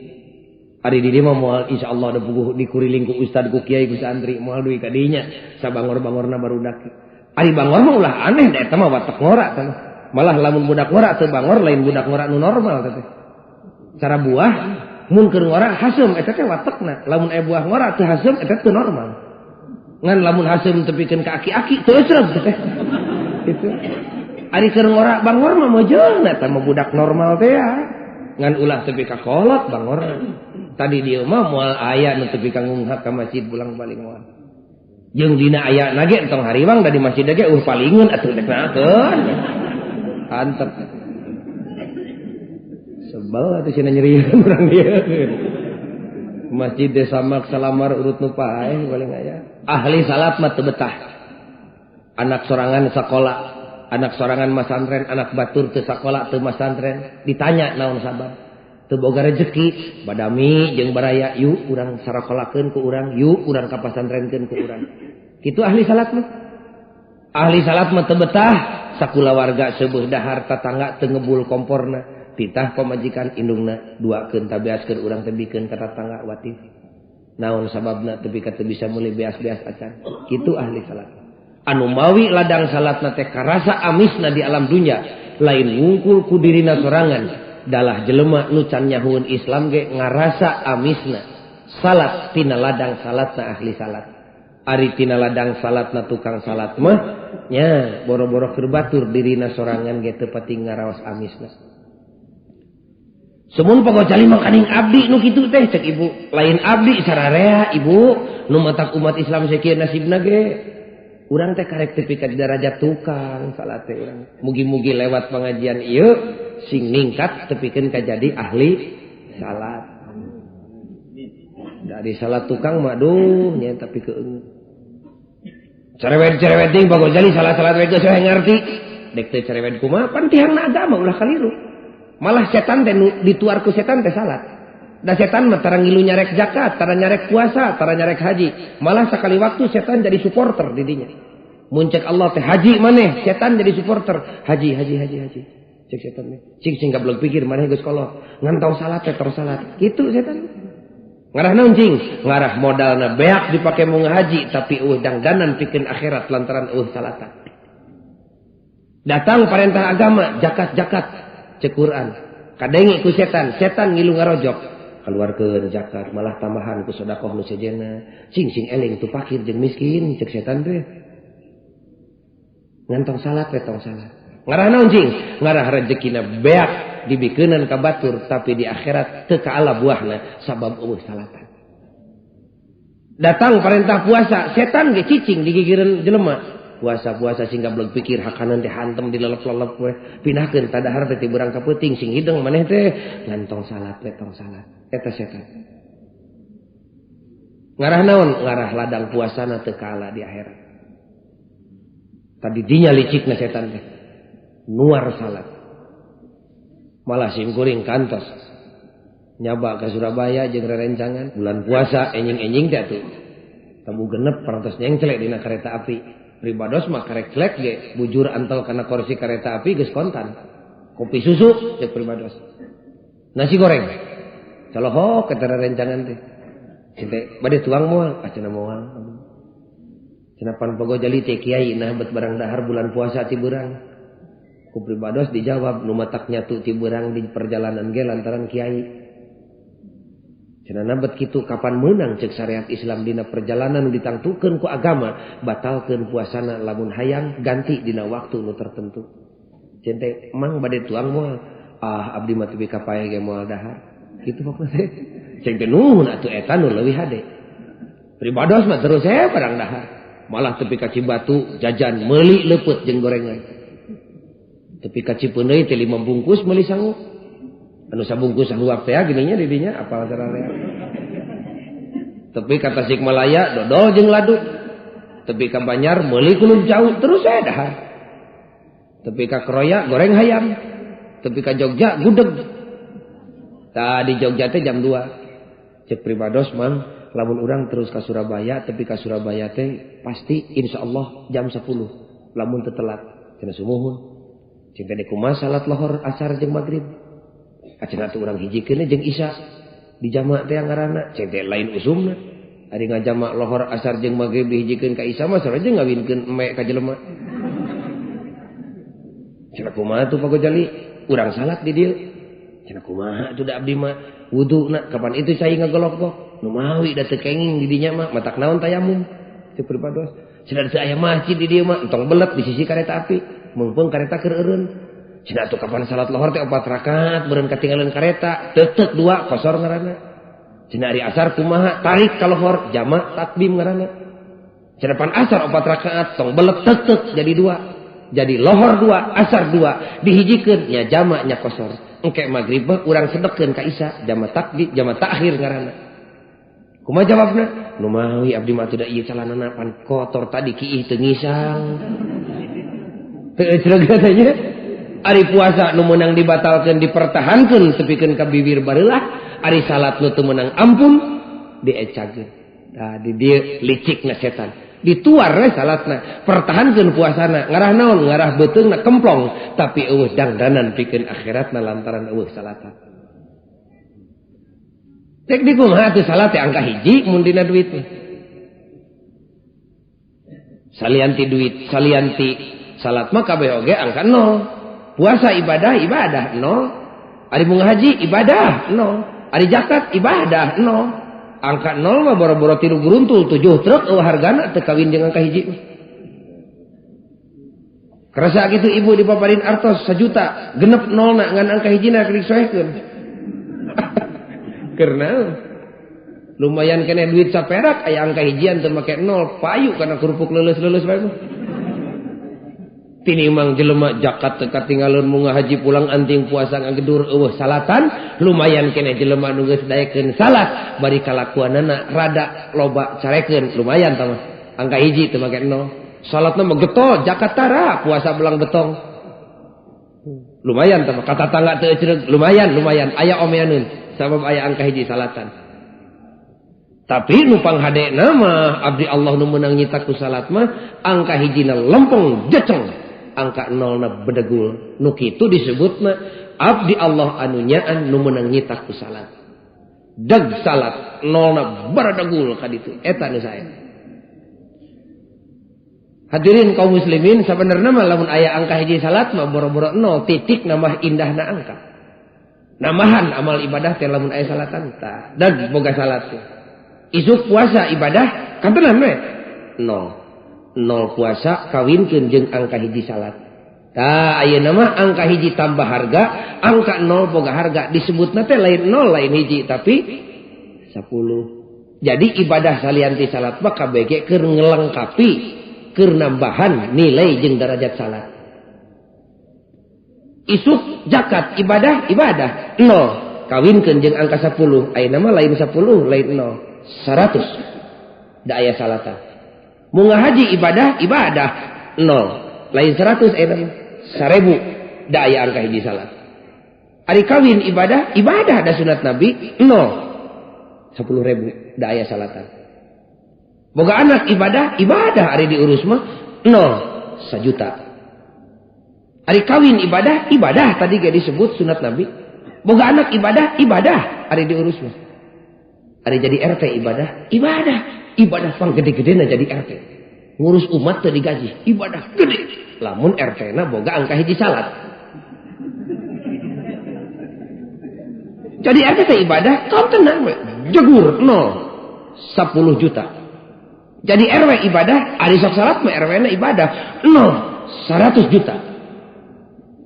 Ari di dieu mah moal insyaallah da puguh dikuriling ku ustad ku kiai ku santri moal duit ka dinya sabangor-bangorna barudak. Ari bangor mah ulah aneh da eta mah watak ngora teh. Malah lamun budak ngora teu bangor lain budak ngora nu normal teh. Cara buah mun keur ngora haseum eta teh watekna. Lamun aya buah ngora teu haseum eta teu normal. Ngan lamun haseum teu pikeun ka aki-aki teu euceuk teh. Gitu. Ari keur ngora bangor mah mojeuna eta mah budak normal teh ya. Ngan ulah teu ka kolot bangor. Tadi dieu mah moal aya nu teu ka ngunghak ka masjid pulang-balik moal. Jeung dina aya na ge entong hariwang da di masjid ge eueuh palingeun atuh rek nakeun. Antep. Sebel atuh cenah nyerieun urang dieu. Masjid desa mak salamar urut nu paeh paling aya. Ahli salat mah teu betah. Anak sorangan sakola, anak sorangan masantren, anak batur teu sakola teu masantren, ditanya naon sabab. Teu boga rezeki, badami jeung baraya yuk urang sarakolakeun ku urang, yuk urang ka pasantrenkeun ku urang. Kitu ahli salat mah. Ahli salat mah teu betah, sakulawarga seueuh dahar tatangga teu ngebul komporna, titah pamajikan indungna duakeun tabeaskeun urang teh bikeun ka tatangga watif. Naon sababna teu ka teu bisa meuli beas-beas acan. Kitu ahli salat. Anu mawi ladang salatna teh karasa amisna di alam dunya, lain ngungkul ku dirina sorangan, dalah jelema nu can nyahueun Islam ge ngarasa amisna. Salat tina ladang salatna ahli salat. Ari tina ladang salatna tukang salat mah nya boro-boro keur batur dirina sorangan ge teu pati ngaraos amisna. Sumun Pak Gojali makaning abdi nu kitu teh cek ibu. Lain abdi sararea ibu nu matak umat Islam sakieu nasibna ge. Urang teh karek tepi ka darajat tukang salat teh urang. Mugi-mugi lewat pengajian ieu sing ningkat tepikeun ka jadi ahli salat. Dari salat tukang mah duh nya tapi keungeut. Cerewet-cerewet ting Pak Gojali salah-salat we geus we ngarti. Dek teh cerewet kumaha pan tiangna agama ulah kaliru. Malah setan teh dituar ku setan teh salat. Da setan mah tara ngilu nyarek zakat, tara nyarek puasa, tara nyarek haji. Malah sakali waktu setan jadi supporter di dinya. Mun cek Allah teh haji maneh, setan jadi supporter. Haji, haji, haji, haji. Cek setan teh. Cing sing gablek pikir maneh geus kolot. Ngan tong salat teh tong salat. Kitu setan. Ngarah naon cing? Ngarah modalna beak dipake mau ngahaji tapi eueuh dangdanan pikeun akhirat lantaran eueuh salatan. Datang perintah agama, zakat-zakat cek Quran. Kadenge ku setan, setan ngilu ngarojok. Keluarkeun zakat malah tambahan ku sedekah nu sejenna. Cing sing eling tu fakir jeung miskin cek setan teh. Ngan tong salat we tong salat. Ngarah naon cing? Ngarah rejekina beak dibikeunan ka batur tapi di akhirat teu kaala buahna sabab eueuh salatan. Datang perintah puasa, setan ge cicing digigireun jelema. Puasa-puasa sing gablek pikir hakanan teh hantem dilelep-lelep we. Pindahkeun tadahar teh ti beurang ka peuting sing hideng maneh teh ngan tong salat we tong salat. Eta setan. Ngarah naon? Ngarah ladang puasana teu kaala di akhirat. Tadi dinya licikna setan teh. Nuar salat. Malah simkuring kantos. Nyaba ke Surabaya jeung rerencangan bulan puasa enjing-enjing teh atuh. Tabu genep parantos nyengcelek dina kereta api. Pribados mah karek celek ge bujur antel kana kursi kereta api geus kontan. Kopi susu cek pribados. Nasi goreng. Colohok eta rerencangan teh. Cinte bade tuang moal, ah cenah moal. Cenah pan Pak Gojali teh kiai nah bet barang dahar bulan puasa ti beurang. Ku pribados dijawab nu matak nyatu ti beurang di perjalanan ge lantaran kiai. Cenah nabet kitu kapan meunang cek syariat Islam dina perjalanan nu ditangtukeun ku agama batalkeun puasana lamun hayang ganti dina waktu nu tertentu. Cente mang bade tuang moal, ah abdi mah tepi ka paeh ge moal dahar. Kitu pokona teh. Ceng teh nuhun atuh eta nu leuwih hade. Pribados mah terus barang dahar. Malah tepi ka Cibatu jajan meuli leupeut jeung gorengan. Tepi ka Cipeundeuy teh 5 bungkus meuli sangu. Anu sabungkus sahuap teh gininya di dinya apal sararea. Tepi ka Tasikmalaya dodol jeung ladu. Tepi ka Banjar meuli kulub jauh terus saya dahar. Tepi ka Kroya goreng hayam. Tepi ka Jogja gudeg. Tah di Jogja teh jam 2. Cek pribados mang lamun urang terus ka Surabaya tepi ka Surabaya teh pasti insyaallah jam 10 lamun teu telat. Cenah sumuhun. Cing teh kumaha salat lohor asar jeung magrib. Cenah tuh urang hijikeun jeung isya di jamak teh ngaranna ceng teh lain usumna. Ari ngajamak lohor asar jeung magrib dihijikeun ka isya mah sarua jeung ngawinkeun eme ka jelema. Cenah kumaha tuh Pak Gojali? Urang salat di dieu. Cenah kumaha tuh da abdi mah wuduna kapan itu cai ngagolok-gok. Nu mawi da teu kenging di dinya mah matak naon tayamum. Teu pribados. Cenah teu aya masjid di dieu mah entong belet di sisi kareta api. Mumpung kareta keur eureun. Cenah atuh kapan salat lohor teh 4 rakaat beureun katinggalan kareta, teuteuk 2 kosor ngaranna. Cenah ari asar kumaha tarik ka lohor jamak takdim ngaranna. Cenah pan asar 4 rakaat tong belet teuteuk jadi 2. Jadi lohor 2, asar 2 dihijikeun nya jamak nya kosor. Engke magrib mah urang sedekeun ka isya jamak takdim jamak takhir ngaranna. Kumaha jawabna? Nu mawi abdi mah atuh da ieu calanana pan kotor tadi kiih teu ngisang. Teu ecreg katanya. Ari puasa nu meunang dibatalkeun dipertahankeun tepikeun ka bibir bareulah, ari salat nu teu meunang ampun diecageun. Tah di dieu licikna setan. Dituar we salatna, pertahankeun puasana, ngarah naon? Ngarah beuteungna kemplong, tapi eueuh dangdanan pikeun akhiratna lantaran eueuh salatan. Cek di kumaha atuh salat teh angka hiji mun dina duit mah. Salianti duit, salianti salat mah kabeh oge angka 0. Puasa ibadah, ibadah 0. Ari bunga haji ibadah 0. Ari zakat ibadah 0. Angka 0 mah boro-boro 3 geruntul 7 truk eueuh hargana teu kawin jeung angka hiji. Kerasa gitu ibu dipaparin artos 1 juta, genep 0 na ngan angka hijina keur disoehkeun. Karena lumayan kene duit saperak aya angka hijian teu make 0, payu kana kerupuk leuleus-leuleus bae mah. Tinimang jelema zakat teu katinggalun munga haji pulang anting puasa ngagedur eueuh salatan, lumayan kene jelema nu geus daekeun salat bari kalakuanana rada loba carekeun, lumayan tah mah. Angka hiji teu make 0. Salatna mah getol, zakat tara, puasa belang betong. Lumayan tah mah, ka tatangga teu ecereug, lumayan, lumayan aya omeaneun sabab aya angka hiji salatan. Tapi nu panghadena mah abdi Allah nu meunang nyita ku salat mah angka hijina lempeng jeceng, angka 0 na bedegul. Nu kitu disebut mah abdi Allah anu nyaan nu meunang nyita ku salat. Deg salat 0 na baradegul ka ditu, eta nu sae. Hadirin kaum muslimin, sebenarnya mah lamun aya angka hiji salat mah boro-boro 0 titik nambah indahna angka. Nambahan amal ibadah teh lamun aya salatan tah. Deg boga salat teh. Isuk puasa ibadah kantenan we 0. 0 puasa kawinkeun jeung angka hiji salat. Tah ayeuna mah angka hiji tambah harga, angka 0 boga harga, disebutna teh lain 0 lain hiji tapi 10. Jadi ibadah salian ti salat mah KBG keur ngelengkapi, keur nambahan nilai jeung derajat salat. Isuk zakat ibadah ibadah 0 kawinkeun jeung angka 10, ayeuna mah lain 10 lain 0, 100 da aya salatan. Munga haji ibadah ibadah 0 lain 100 ayeuna mah 1000 da aya angka hiji salat. Ari kawin ibadah ibadah da sunat Nabi 0 10.000 da aya salatan. Boga anak ibadah ibadah ari diurus mah 0 1 juta. Ari kawin ibadah ibadah tadi ge disebut sunat Nabi. Boga anak ibadah ibadah ari diurus mah. Ari jadi RT ibadah ibadah ibadah pang gede-gedena jadi RT. Ngurus umat teu digaji, ibadah gede. Lamun RT na boga angka hiji salat. Jadi RT teh ibadah kontenan we. Jegur 0 10 juta. Jadi RW ibadah, ari sok salat mah RW na ibadah 0 100 juta.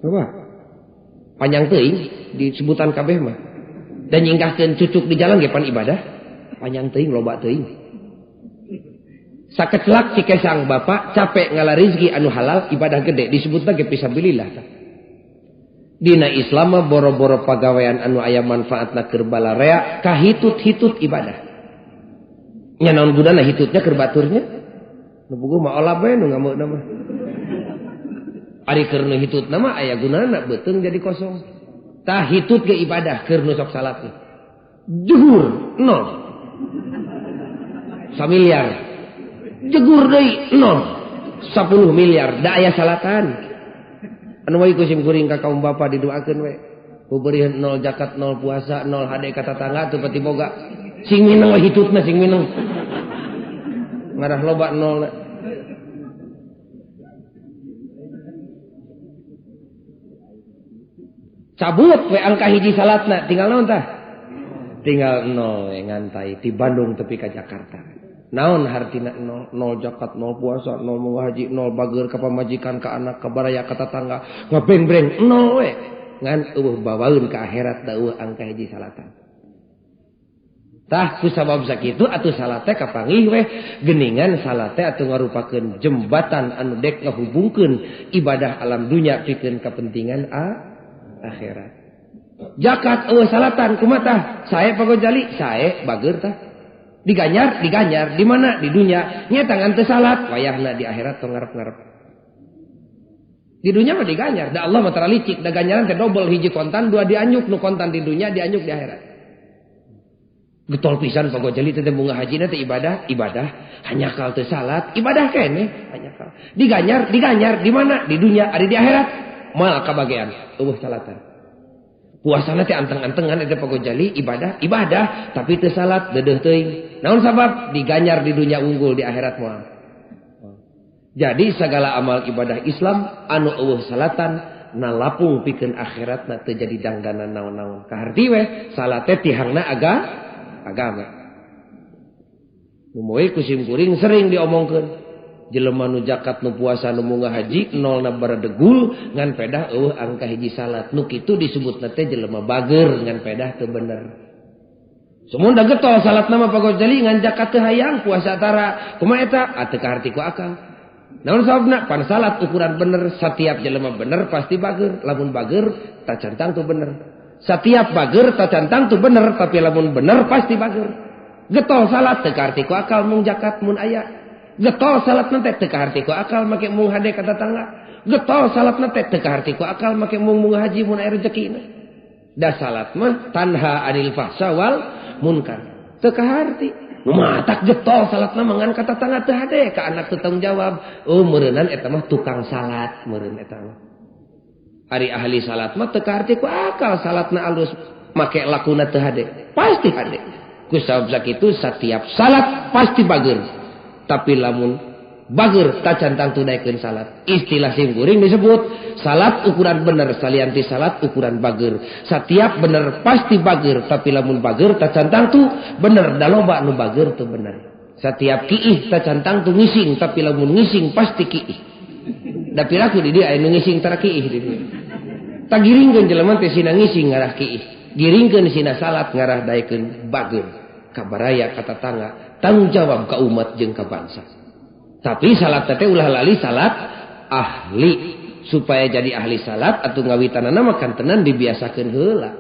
Coba. Panjang teuing disebutan kabeh mah. Dan nyingkahkeun cucuk di jalan ge pan ibadah. Panjang teuing loba teuing. Sakecelak cikesang bapak capek ngala rizki anu halal ibadah gede disebutna ge fisabilillah. Dina Islam mah boro-boro pagawean anu aya manfaatna keur balarea kahitut-hitut ibadah. Nya naon gunana hitutnya keur baturnya? Nu puguh mah olah bae nu ngameuna mah. Ari keur nu hitutna mah aya gunana beuteung jadi kosong. Tah hitut ge ibadah keur nu sok salat. Jegur 0. Samiliar. Jegur deui 0. 10 miliar da aya salatan. Anu wae ku sim kuring ka kaum bapa didoakeun we. Beureun 0 zakat, 0 puasa, 0 hade ka tatangga teu pati boga. Sing mineng we hitutna sing mineng. Ngarah loba 0 na. Cabut we angka hiji salatna, tinggal naon tah? Tinggal 0 we ngantai ti Bandung tepi ka Jakarta. Naon hartina 0? 0 zakat, 0 puasa, 0 munggah haji, 0 bager ka pamajikan, ka anak, ka baraya, ka tatangga, ngabengbreng 0 we. Ngan eueuh bawaeun ka akhirat da eueuh angka hiji salatan. Tah ku sabab sakitu atuh salat teh kapanggih we geuningan salat teh atuh ngarupakeun jembatan anu dek ngahubungkeun ibadah alam dunya pikeun kepentingan akhirat. Zakat eueuh salatan kumaha tah? Sae pagojali, sae bager tah. Diganyar, diganyar di mana? Di dunya. Nya tangan teu salat, wayahna di akhirat tong ngarep-ngarep. Di dunya mah diganyar, da Allah mah tara licik, da ganjaran teh dobel hiji kontan, dua dianjuk, nu kontan di dunya dianjuk di akhirat. Getol pisan pagojali teh bunga hajina teh ibadah, ibadah, hanya kal teu salat, ibadah keneh, hanya kal. Diganyar, diganjar di mana? Di dunya, ari di akhirat moal kabagean, eueuh salatan. Puasana teh anteng-antengan eta pagojali ibadah, ibadah, tapi teu salat deudeuh teuing. Naon sabab? Diganyar di dunya unggul di akhirat moal. Jadi segala amal ibadah Islam anu eueuh salatan nalapung pikeun akhiratna teu jadi dangdanan naon-naon. Kaharti we salat teh tihangna agama. Nu moe ku simkuring sering diomongkeun. Jelema nu zakat nu puasa nu munggah haji nolna baradegul ngan pedah eueuh angka hiji salat. Nu kitu disebutna teh jelema bager ngan pedah teu bener. Sumun da getol salatna mah Pak Gozali ngan zakat teu hayang puasa tara. Kumaha eta? Teu kaharti ku akal. Naon sababna? Pan salat ukuran bener, setiap jelema bener pasti bager. Lamun bager tacantang teu bener. Setiap bager tacantang teu bener, tapi lamun bener pasti bager. Getol salat teu kaharti ku akal mung zakat mun aya. Getol salat teh teu kaharti ku akal make mung hade ka tetangga. Getol salat teh teu kaharti ku akal make mung munggah haji mun aya rezekina. Da salat mah tanha anil fahsya wal munkar. Teu kaharti. Nu matak getol salatna mah ngan ka tetangga teu hade, ka anak teu tanggung jawab. Oh meureunnan eta mah tukang salat meureun eta mah. Ari ahli salat mah teu kaharti ku akal salatna alus make lakuna teu hade. Pasti hade. Ku sabab sakitu setiap salat pasti bager. Tapi lamun bager tacantang tunaikeun salat. Istilah simkuring disebut salat ukuran bener salianti salat ukuran bager. Setiap bener pasti bager, tapi lamun bager tacantang tu bener da loba nu bager tu bener. Setiap kiih tacantang tu ngising, tapi lamun ngising pasti kiih. Da piraku di dieu aya nu ngising tara kiih di dieu. Tagiringkeun jelema teh sina ngising ngarah kiih. Giringkeun sina salat ngarah daekeun bager. Kabaraya ka tatangga, tanggung jawab ka umat jeung ka bangsa. Tapi salat teh ulah lali salat ahli. Supaya jadi ahli salat atuh ngawitanana mah kantenan dibiasakeun heula.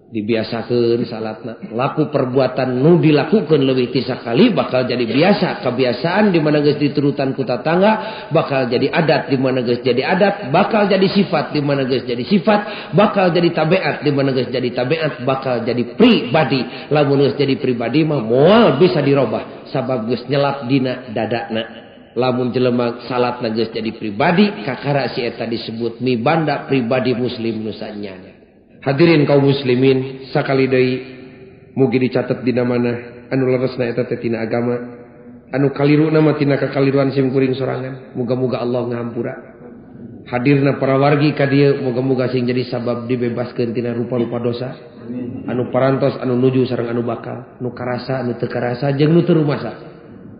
Dibiasakeun salatna. Laku perbuatan nu dilakukeun leuwih ti sakali bakal jadi biasa. Kebiasaan di mana geus diturutan ku tatangga bakal jadi adat, di mana geus jadi adat bakal jadi sifat, di mana geus jadi sifat bakal jadi tabiat, di mana geus jadi tabiat bakal jadi pribadi. Lamun geus jadi pribadi mah moal bisa dirobah sabab geus nyelap dina dadana. Lamun jelema salatna geus jadi pribadi kakara si eta disebut mibanda pribadi muslim nu sanyana. Hadirin kaum muslimin sakali deui mugi dicatet dina mana anu leresna eta teh tina agama, anu kaliruna mah tina kakaliruan sim kuring sorangan. Muga-muga Allah ngahampura. Hadirna para wargi ka dieu muga-muga sing jadi sabab dibebaskeun tina rupa-rupa dosa. Anu parantos, anu nuju sareng anu bakal, nu karasa, nu teu karasa jeung nu teu rumasa.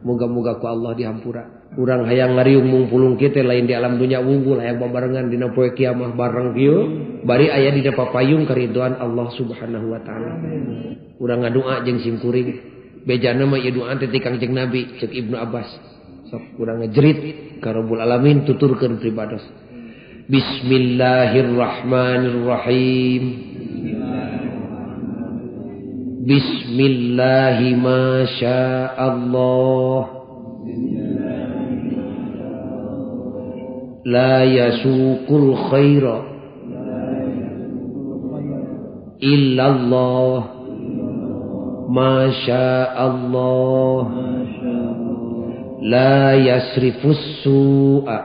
Muga-muga ku Allah dihampura. Urang hayang ngariung mungpulung kieu teh lain di alam dunya wungkul, hayang babarengan dina poe kiamah bareng kieu, bari aya dina papayung kariduan Allah Subhanahu wa taala. Urang ngadua jeung simkuring, bejana mah ieu doa teh ti Kangjeng Nabi ceuk Ibnu Abbas. Sok urang ngejerit ka Rabbul Alamin tuturkeun pribados. Bismillahirrahmanirrahim. Bismillahi ma syaa Allah. La yasuqul khaira illallah ma sya'allah la yasrifus su'a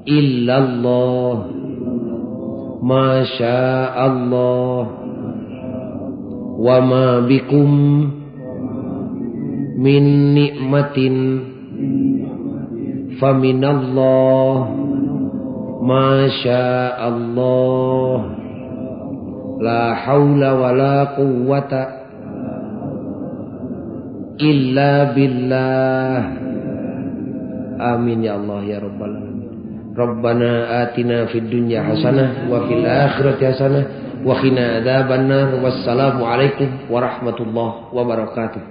illallah ma sya'allah wa ma bikum min nikmatin faminallah ma sya'allah la haula wala quwwata illa billah. Amin ya Allah ya rabbal alamin. Rabbana atina fid dunya hasanah wa fil akhirati hasanah wa qina adzabannar. Wassalamu alaikum warahmatullahi wabarakatuh.